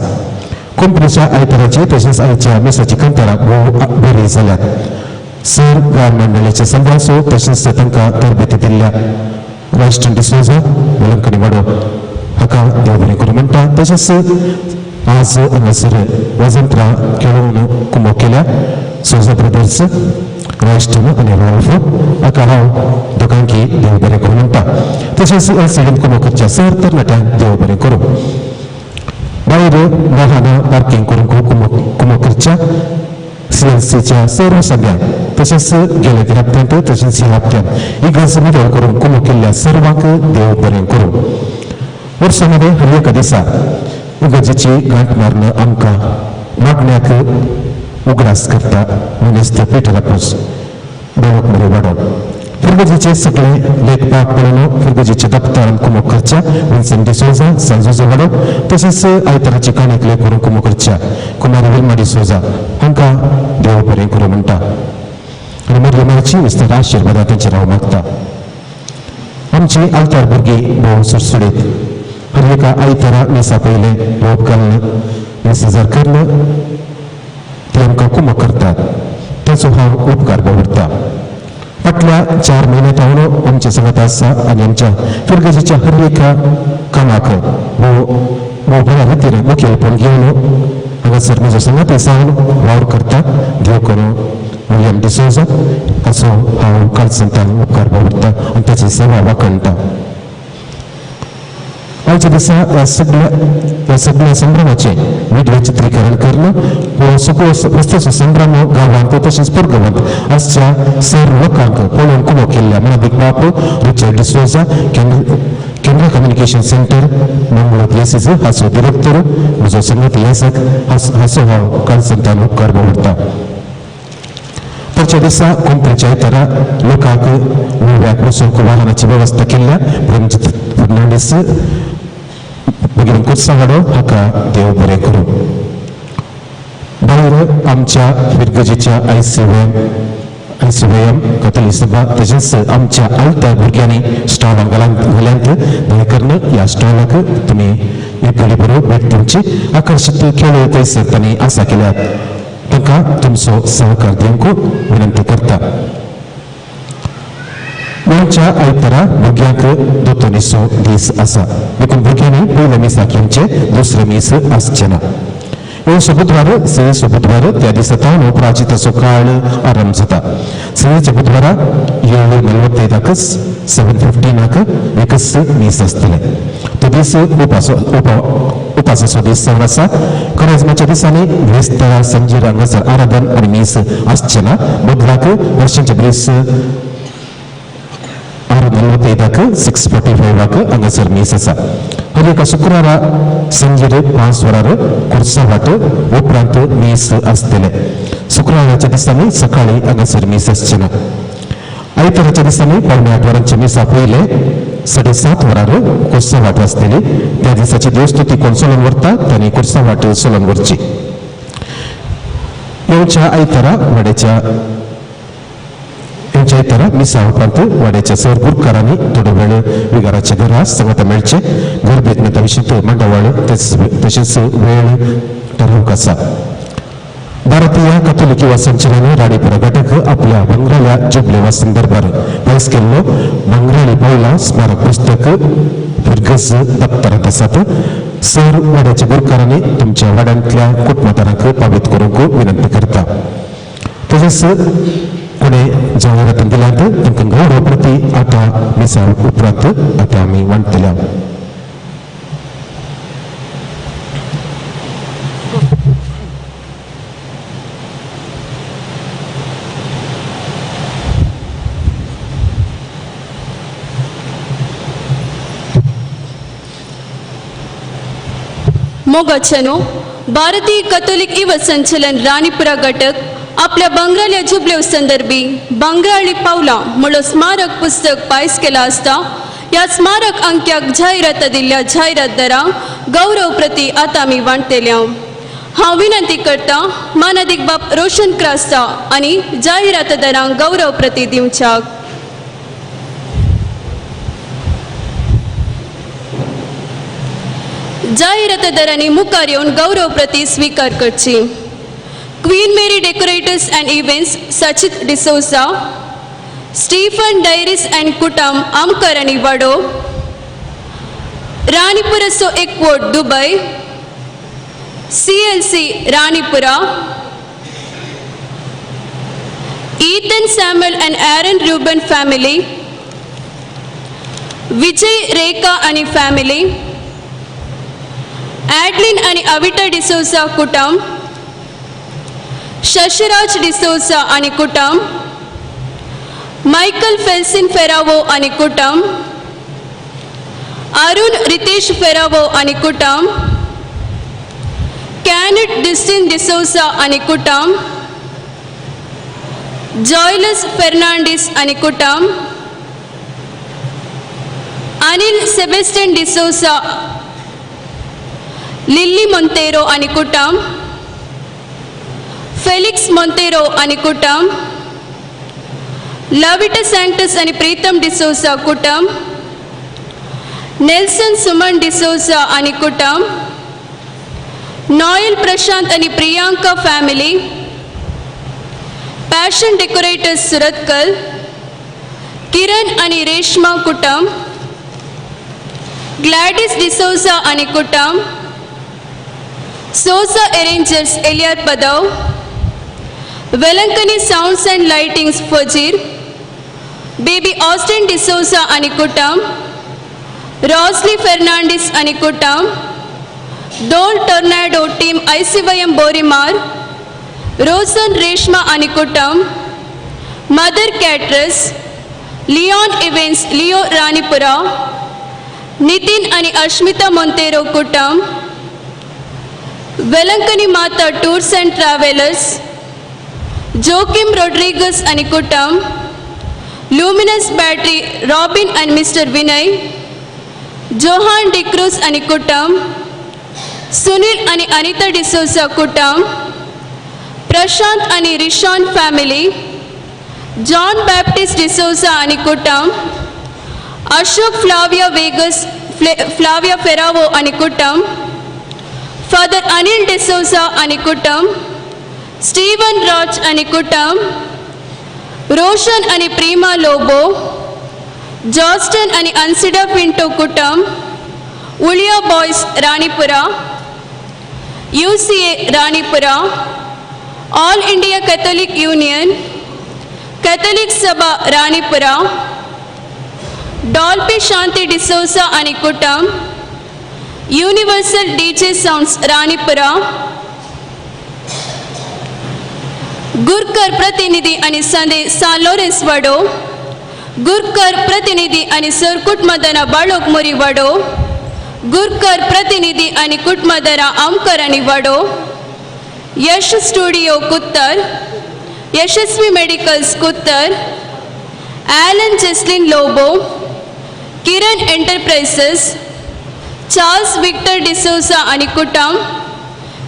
कोंकणीच्या आयताराची तशेंच आयच्या मिसाची कंतरां भोव बरी जाल्यात. सर गायन मंडळीच्या संघाचो तशेंच तांकां तरबेती दिल्ल्या राष्ट्र डिसोजा वेलंकणी वाडो हाका देव बरें करूं म्हणटा. तशेंच आज हांगासर वाजंत्रां खेळोवन कुमो केल्या सोजा ब्रदर्स राष्ट्र आनी रॉल्फ हाका हांव दोगांकी देव बरें करूं म्हणटा. तशेंच ह्या सायडीन कुमो करच्या सर तरणाट्यांक देव बरें करूं. भायर वाहनां पार्कींग करूंक कुमो करच्या सीएलसीच्या सर्व सभ्यांक तशेंच गेल्या त्या हप्त्यांत तशेंच ह्या हप्त्यांत इगर्ज निवळ करून कुमो केल्ल्या सर्वांक देव बरें करूं. वर्सां मदें हर एका दिसा इगर्जेची गांठ मारून आमकां मागण्याक उगडास करता मानेस्त पीटर आपोस देवाक बरें वाडो. फिरगजेचे सगळे लेखपाक पळोवन फिरगजेचे दप्तर कुमो करच्या विन्सन डिसोजा सांजोजो वाडो तशेंच आयताराची काणयेक लेख करून कुमो करच्या कुमारी विल्मा डिसोजा हांकां देव बरें करूं म्हणटा आनी मरियमाची विस्तार आशिर्वादा तेंचेर हांव मागता. आमची आल्तार भुरगीं भोव सुडसुडीत हर एका आयतारा मिसा पयलें लोक घालून मिसाजार करून ते आमकां कुमो करतात ताचो हांव उपकार बावडटा. फाटल्या 4 म्हयन्यांत हांव आमच्या सांगात आसा आनी आमच्या फिरगजेच्या हर एका कामाक भोव बऱ्या रितीन मुखेलपण घेवन हांगासर म्हजो सांगात जावन वावर करता. देव करूं विलियम डिसोजा हाचो हांव काळजांतल्यान उपकार बावडटा आनी ताची सेवा वाखणटा. आयच्या दिसा ह्या सगळ्या संभ्रमाचें विडियो चित्रीकरण करून हो सगळो रस्त्याचो संभ्रम गांवांत तशेंच परगांवांत आसच्या सर्व लोकांक पळोवन कुमो केल्ल्या मनादीक बाप रिचर्ड डिसोजा केंद्र कम्युनिकेशन सेंटर मंगळूर प्लेसीस हाचो डिरेक्टर म्हजो संगती याजक हाचो हांव काळजांतल्यान उपकार बावडटा. पुढच्या दिसा कोंकणीच्या आयतारा लोकांक गोव्याक वचूंक वाहनाची वेवस्था केल्ल्या प्रेमजीत फर्नांडीस मागीर कुर्सावाडो हाका देव बरें करूं. भायर आमच्या फिरगजेच्या आयसीव्हीएम कथोली सभा तशेंच आमच्या आलत्या भुरग्यांनी स्टॉलां घाल्यांत दया करून ह्या स्टॉलाक तुमी एक घडी बरोबर भेट दिवची. आकर्शीत खेळ थंयसर तांणी आसा केल्यात तांकां तुमचो सहकार दिवंक विनंती करता. गोंयच्या आयतारा भुरग्यांक दोतोनीचो दीस आसा देखून भुरग्यांनी पयल्या मिसाक येवचें दुसरें मीस आसचें ना. येवचो बुधवार सयेचो बुधवार त्या दिसा तावन प्राजिताचो काळ आरंभ जाता. सयेच्या बुधवारा 7:45 7:15 एकच मीस आसतलें. तो दीस उपासाचो दीस जावन आसा. करेजमाच्या दिसांनी बेस्तारा संजीर हांगासर आराधन आनी मीस आसचें ना. बदलाक वर्षांचे दीस 6:45 6:45 हांगासर मीस आसा. हर एका शुक्रारा संजीर 5 वरार कुर्सावाट उपरांत मीस आसतलें. शुक्राराच्या दिसांनी सकाळी हांगासर मीस आसचें ना. आयताराच्या दिसांनी 7:45 वरांचे मिसा पयले 7:30 वरार कुर्सावाट आसतली. त्या दिसाची देवस्तुती कोण चलोवन व्हरता तांणी कुर्सावाट चलोवन व्हरची. येवच्या आयतारा वाड्याच्या पंचायत मिसा उपरांत वाड्याच्या सर गुरकारांनी थोडो वेळ विगाराच्या घरा सांगाता मेळचे घर विशीं मांडावळ तशेंच वेळ ठरवूंक आसा. भारतीय कथोलिक युवा संचलन राणीपुरा घटक आपल्या भांगराल्या जुबलेवा संदर्भार पास केल्लो भांगराळी पावलां स्मारक पुस्तक फिरगज दप्तरांत आसात. सर वाड्याच्या गुरकारांनी तुमच्या वाड्यांतल्या कुटुंबादारांक पावीत करूंक विनंती करता. तशेंच कोणे जाहिरात दिल्यात तांकां गौरव प्रती आतां मिसा उपरांत आतां आमी वांट्टल्या. मोगाच्यानो, भारतीय कथोलिक युव संचलन राणीपुरा घटक आपल्या भांगराल्या जुबलेव संदर्भी भांगराळी पावलां म्हणलो स्मारक पुस्तक पायस केला आसता. ह्या स्मारक अंक्याक जाहिरात दिल्ल्या जाहिरातदारांक गौरव प्रती आतां आमी वांट्टल्या. हांव विनंती करता मानादीक बाब रोशन क्रास्ता आनी जाहिरातदारांक गौरव प्रती दिवच्याक. जाहिरातदारांनी मुखार येवन गौरव प्रती स्वीकार करची. Queen Mary decorators and events Sachit D'Souza, Stephen Diaries and कुटम Amkar आनी वाडो, राणीपुराचो एकवोट Dubai, CLC Ranipura, Ethan Samuel and Aaron Reuben family, Vijay Rekha आनी फॅमिली, ॲडलिन आनी अविटा डिसोजा कुटुंब, शशिराज डिसोजा आनी कुटुंब, मायकल फेल्सिन फेरावो आनी कुटुंब, अरुण रितेश फेरावो आनी कुटुंब, कॅनट डिस्टिन डिसोजा आनी कुटुंब, जॉयलस फेर्नांडीस आनी कुटुंब, अनिल सेबेस्टियन डिसोजा, लिल्ली मोंतेरो आनी कुटुंब, फेलिक्स मोंतेरो आनी कुटुंब, लविटा सँटस आनी प्रीतम डिसोजा कुटुंब, नेल्सन सुमन डिसोजा आनी कुटुंब, नॉयल प्रशांत आनी Priyanka family, passion decorators Surathkal, Kiran आनी रेश्मा कुटुंब, ग्लॅडीस डिसोजा आनी कुटुंब, Sosa arrangers Eliyar Padav, Velankanni sounds and lightings Fazir, baby Austin D'Souza आनी कुटुंब, रॉसली फेर्नांडीस आनी कुटुंब, दोल टॉर्नाडो टीम आयसीवायएम बोरीमार, रोसन रेश्मा आनी कुटुंब, mother caterers, Leon events Leo Ranipura, Nitin आनी अश्मिता मोंतेरो कुटुंब, Velankanni Mata tours and travellers, Joachim Rodrigues आनी कुटुंब, लुमिनस बॅटरी रॉबिन आनी मिस्टर विनय, जोहान डिक्रूज आनी कुटुंब, सुनील आनी अनिता डिसोजा कुटुंब, प्रशांत आनी रिशान फॅमिली, जॉन बॅप्टिस्ट डिसोजा आनी कुटुंब, अशोक फ्लाविया वेगस फ्लाविया फेरावो आनी कुटुंब, फादर अनिल डिसोजा आनी कुटुंब, स्टीवन रॉच आनी कुटुंब, रोशन आनी प्रीमा लोबो, जॉस्टन आनी अनसिडा पिंटो कुटुंब, Uliya boys Ranipura, UCA Ranipura, all India Catholic union, Catholic Sabha Ranipura, Dolpy Shanti D'Souza आनी कुटुंब, युनिवर्सल डीजे साउंड्स राणीपुरा, गुरकर प्रतिनिधी आनी संदे सान लोरेन्स वाडो, गुरकर प्रतिनिधी आनी सर कुटमदना बाळोक मोरी वाडो, गुरकर प्रतिनिधी आनी कुटमदना आमकर आनी वाडो, Yash studio Kuttar, Yashasvi medicals Kuttar, Alan Jeslin Lobo, Kiran enterprises, Charles Victor D'Souza आनी कुटुंब,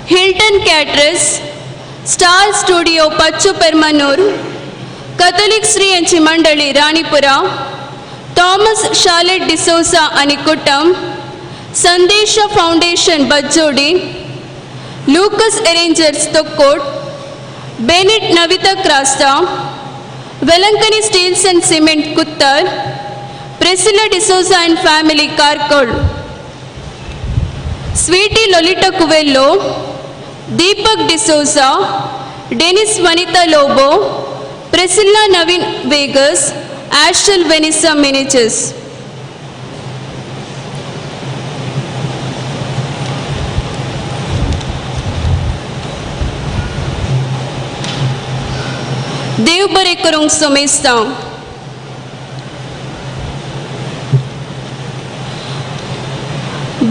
Hilton caterers, star studio Pachu Permanur, कथोलीक स्त्रियांची मंडळी राणीपुरा, थॉमस शालेट डिसोसा आनी कुटुंब, Sandesh foundation Bajjodi, Lucas arrangers Thokkot, Bennett Navita Crasta, Velankanni steels and cement Kuttar, Priscilla D'Souza and family Karkal, Sweety Lolita Coelho, Deepak D'Souza, Dennis Vanitha Lobo, Priscilla Naveen Vegas, Ashel Vanessa Menezes. देव बरें करूंक सोमेस्ता.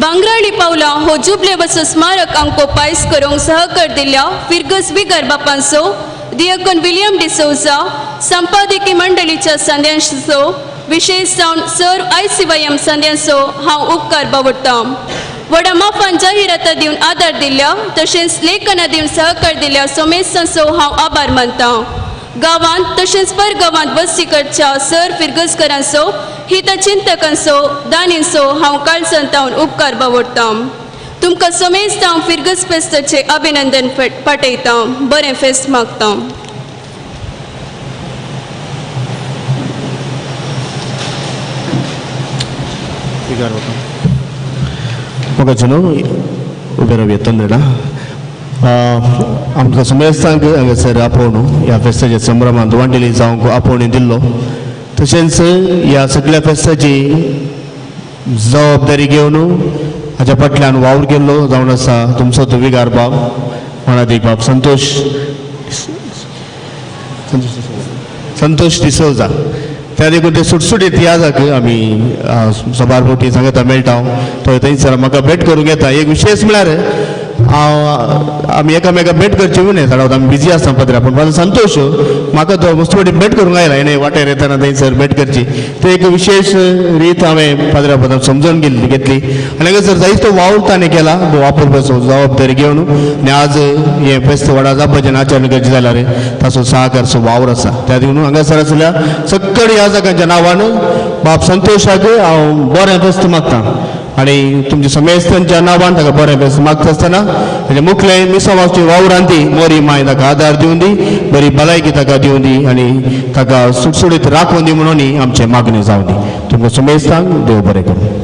बांगराळी पावला हो जुबले वसो स्मारक अंको पायस करूंक सहकार दिल्या फिरगस बिगर बापांचो दियकन विलियम डिसोजा, संपादकी मंडळीच्या संद्यांचो विशेष जावन सर ICYM संद्यांचो हांव उपकार बावडटां. व्हडा माफान जाहिराता दिवन आदार दिल्या तशेंच लेखनां दिवन सहकार दिल्या सोमेस्तांचो हांव आभार मानतां. गांवांत तशेंच परगांवांत वस्ती करच्या सर फिरगजकरांचो, हितचिंतकांचो, दानींचो हांव काळजांतावन उपकार बावडटां. तुमकां सोमेस्त हांव फिरगज फेस्ताचें अभिनंदन पाठयतां. बरें फेस्त मागतां. मोगाचें उबें रावया तंद्रेडा. आमकां समेस्तांक हांगासर आपोवन ह्या फेस्ताच्या संभ्रमांत वांटेली जावंक आपोवणी दिल्लो, तशेंच ह्या सगळ्या फेस्ताची जबाबदारी घेवन हाच्या फाटल्यान वावर केल्लो जावन आसा तुमचो तो विगार बाब मनादीक बाब संतोष संतोष डिसोजा. त्या देखून ते सुटसुटीत याजाक आमी सबार फावटी सांगता मेळटा, तो थंयसर म्हाका भेट करूंक येता. एक विशेश म्हळ्यार हांव आमी एकामेका भेट करची न्हय, चडावत आमी बिजी आसता पत्र्या, पूण म्हाजो संतोश म्हाका तो मस्त फावटी भेट करूंक आयला, हेणे वाटेर येतना थंयसर भेट करची. ते एक विशेश रीत हांवें पाद्र्या पदान समजून घेतली आनी हांगासर जायतो तो वावर ताणें केला वापरपाचो जबाबदारी घेवन. आनी आज हें फेस्त व्हडा जावपाचें आचरण करचें जाल्यार ताचो सहकारचो वावर आसा. त्या देखून हांगासर आसल्या सगळ्या ह्या जागांच्या नांवान बाब संतोशाक हांव बरें फेस्त मागता आनी तुमच्या समेस्तांच्या नांवान ताका बरें फेस्त मागता आसतना ताचे मुखले मिसावाची वावरांती मोरी माय ताका आदार दिवन दी, बरी भलायकी ताका दिवन दी आनी ताका सुटसुटीत राखून दी म्हणून आमचें मागणें जावं दी. तुमकां समेस्तांक देव बरें करूं.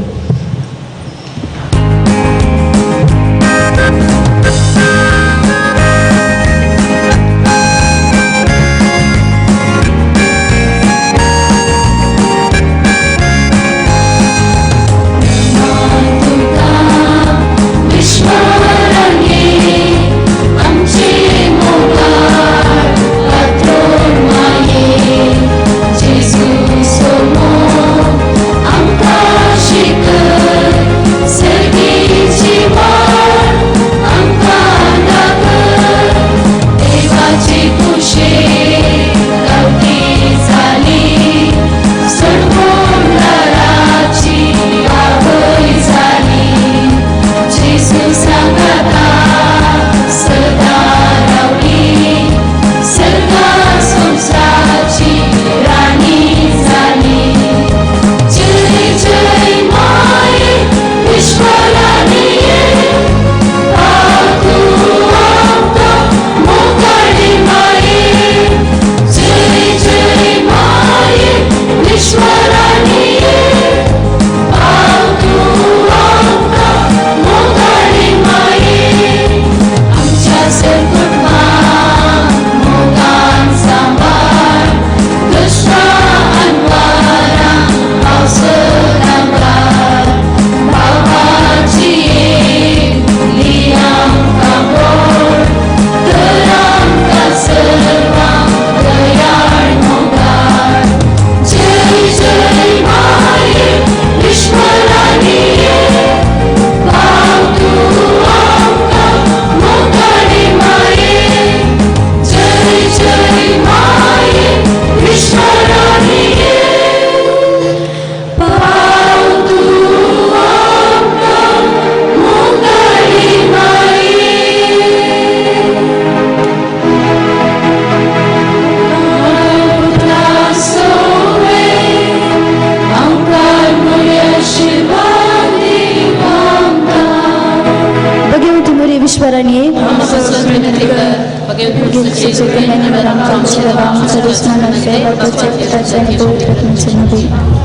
She तुझे कहने पर आमच्या आमच्या दुश्मनाचे बापाचे पुताचे आणि पवित्र आत्म्याचे नावे.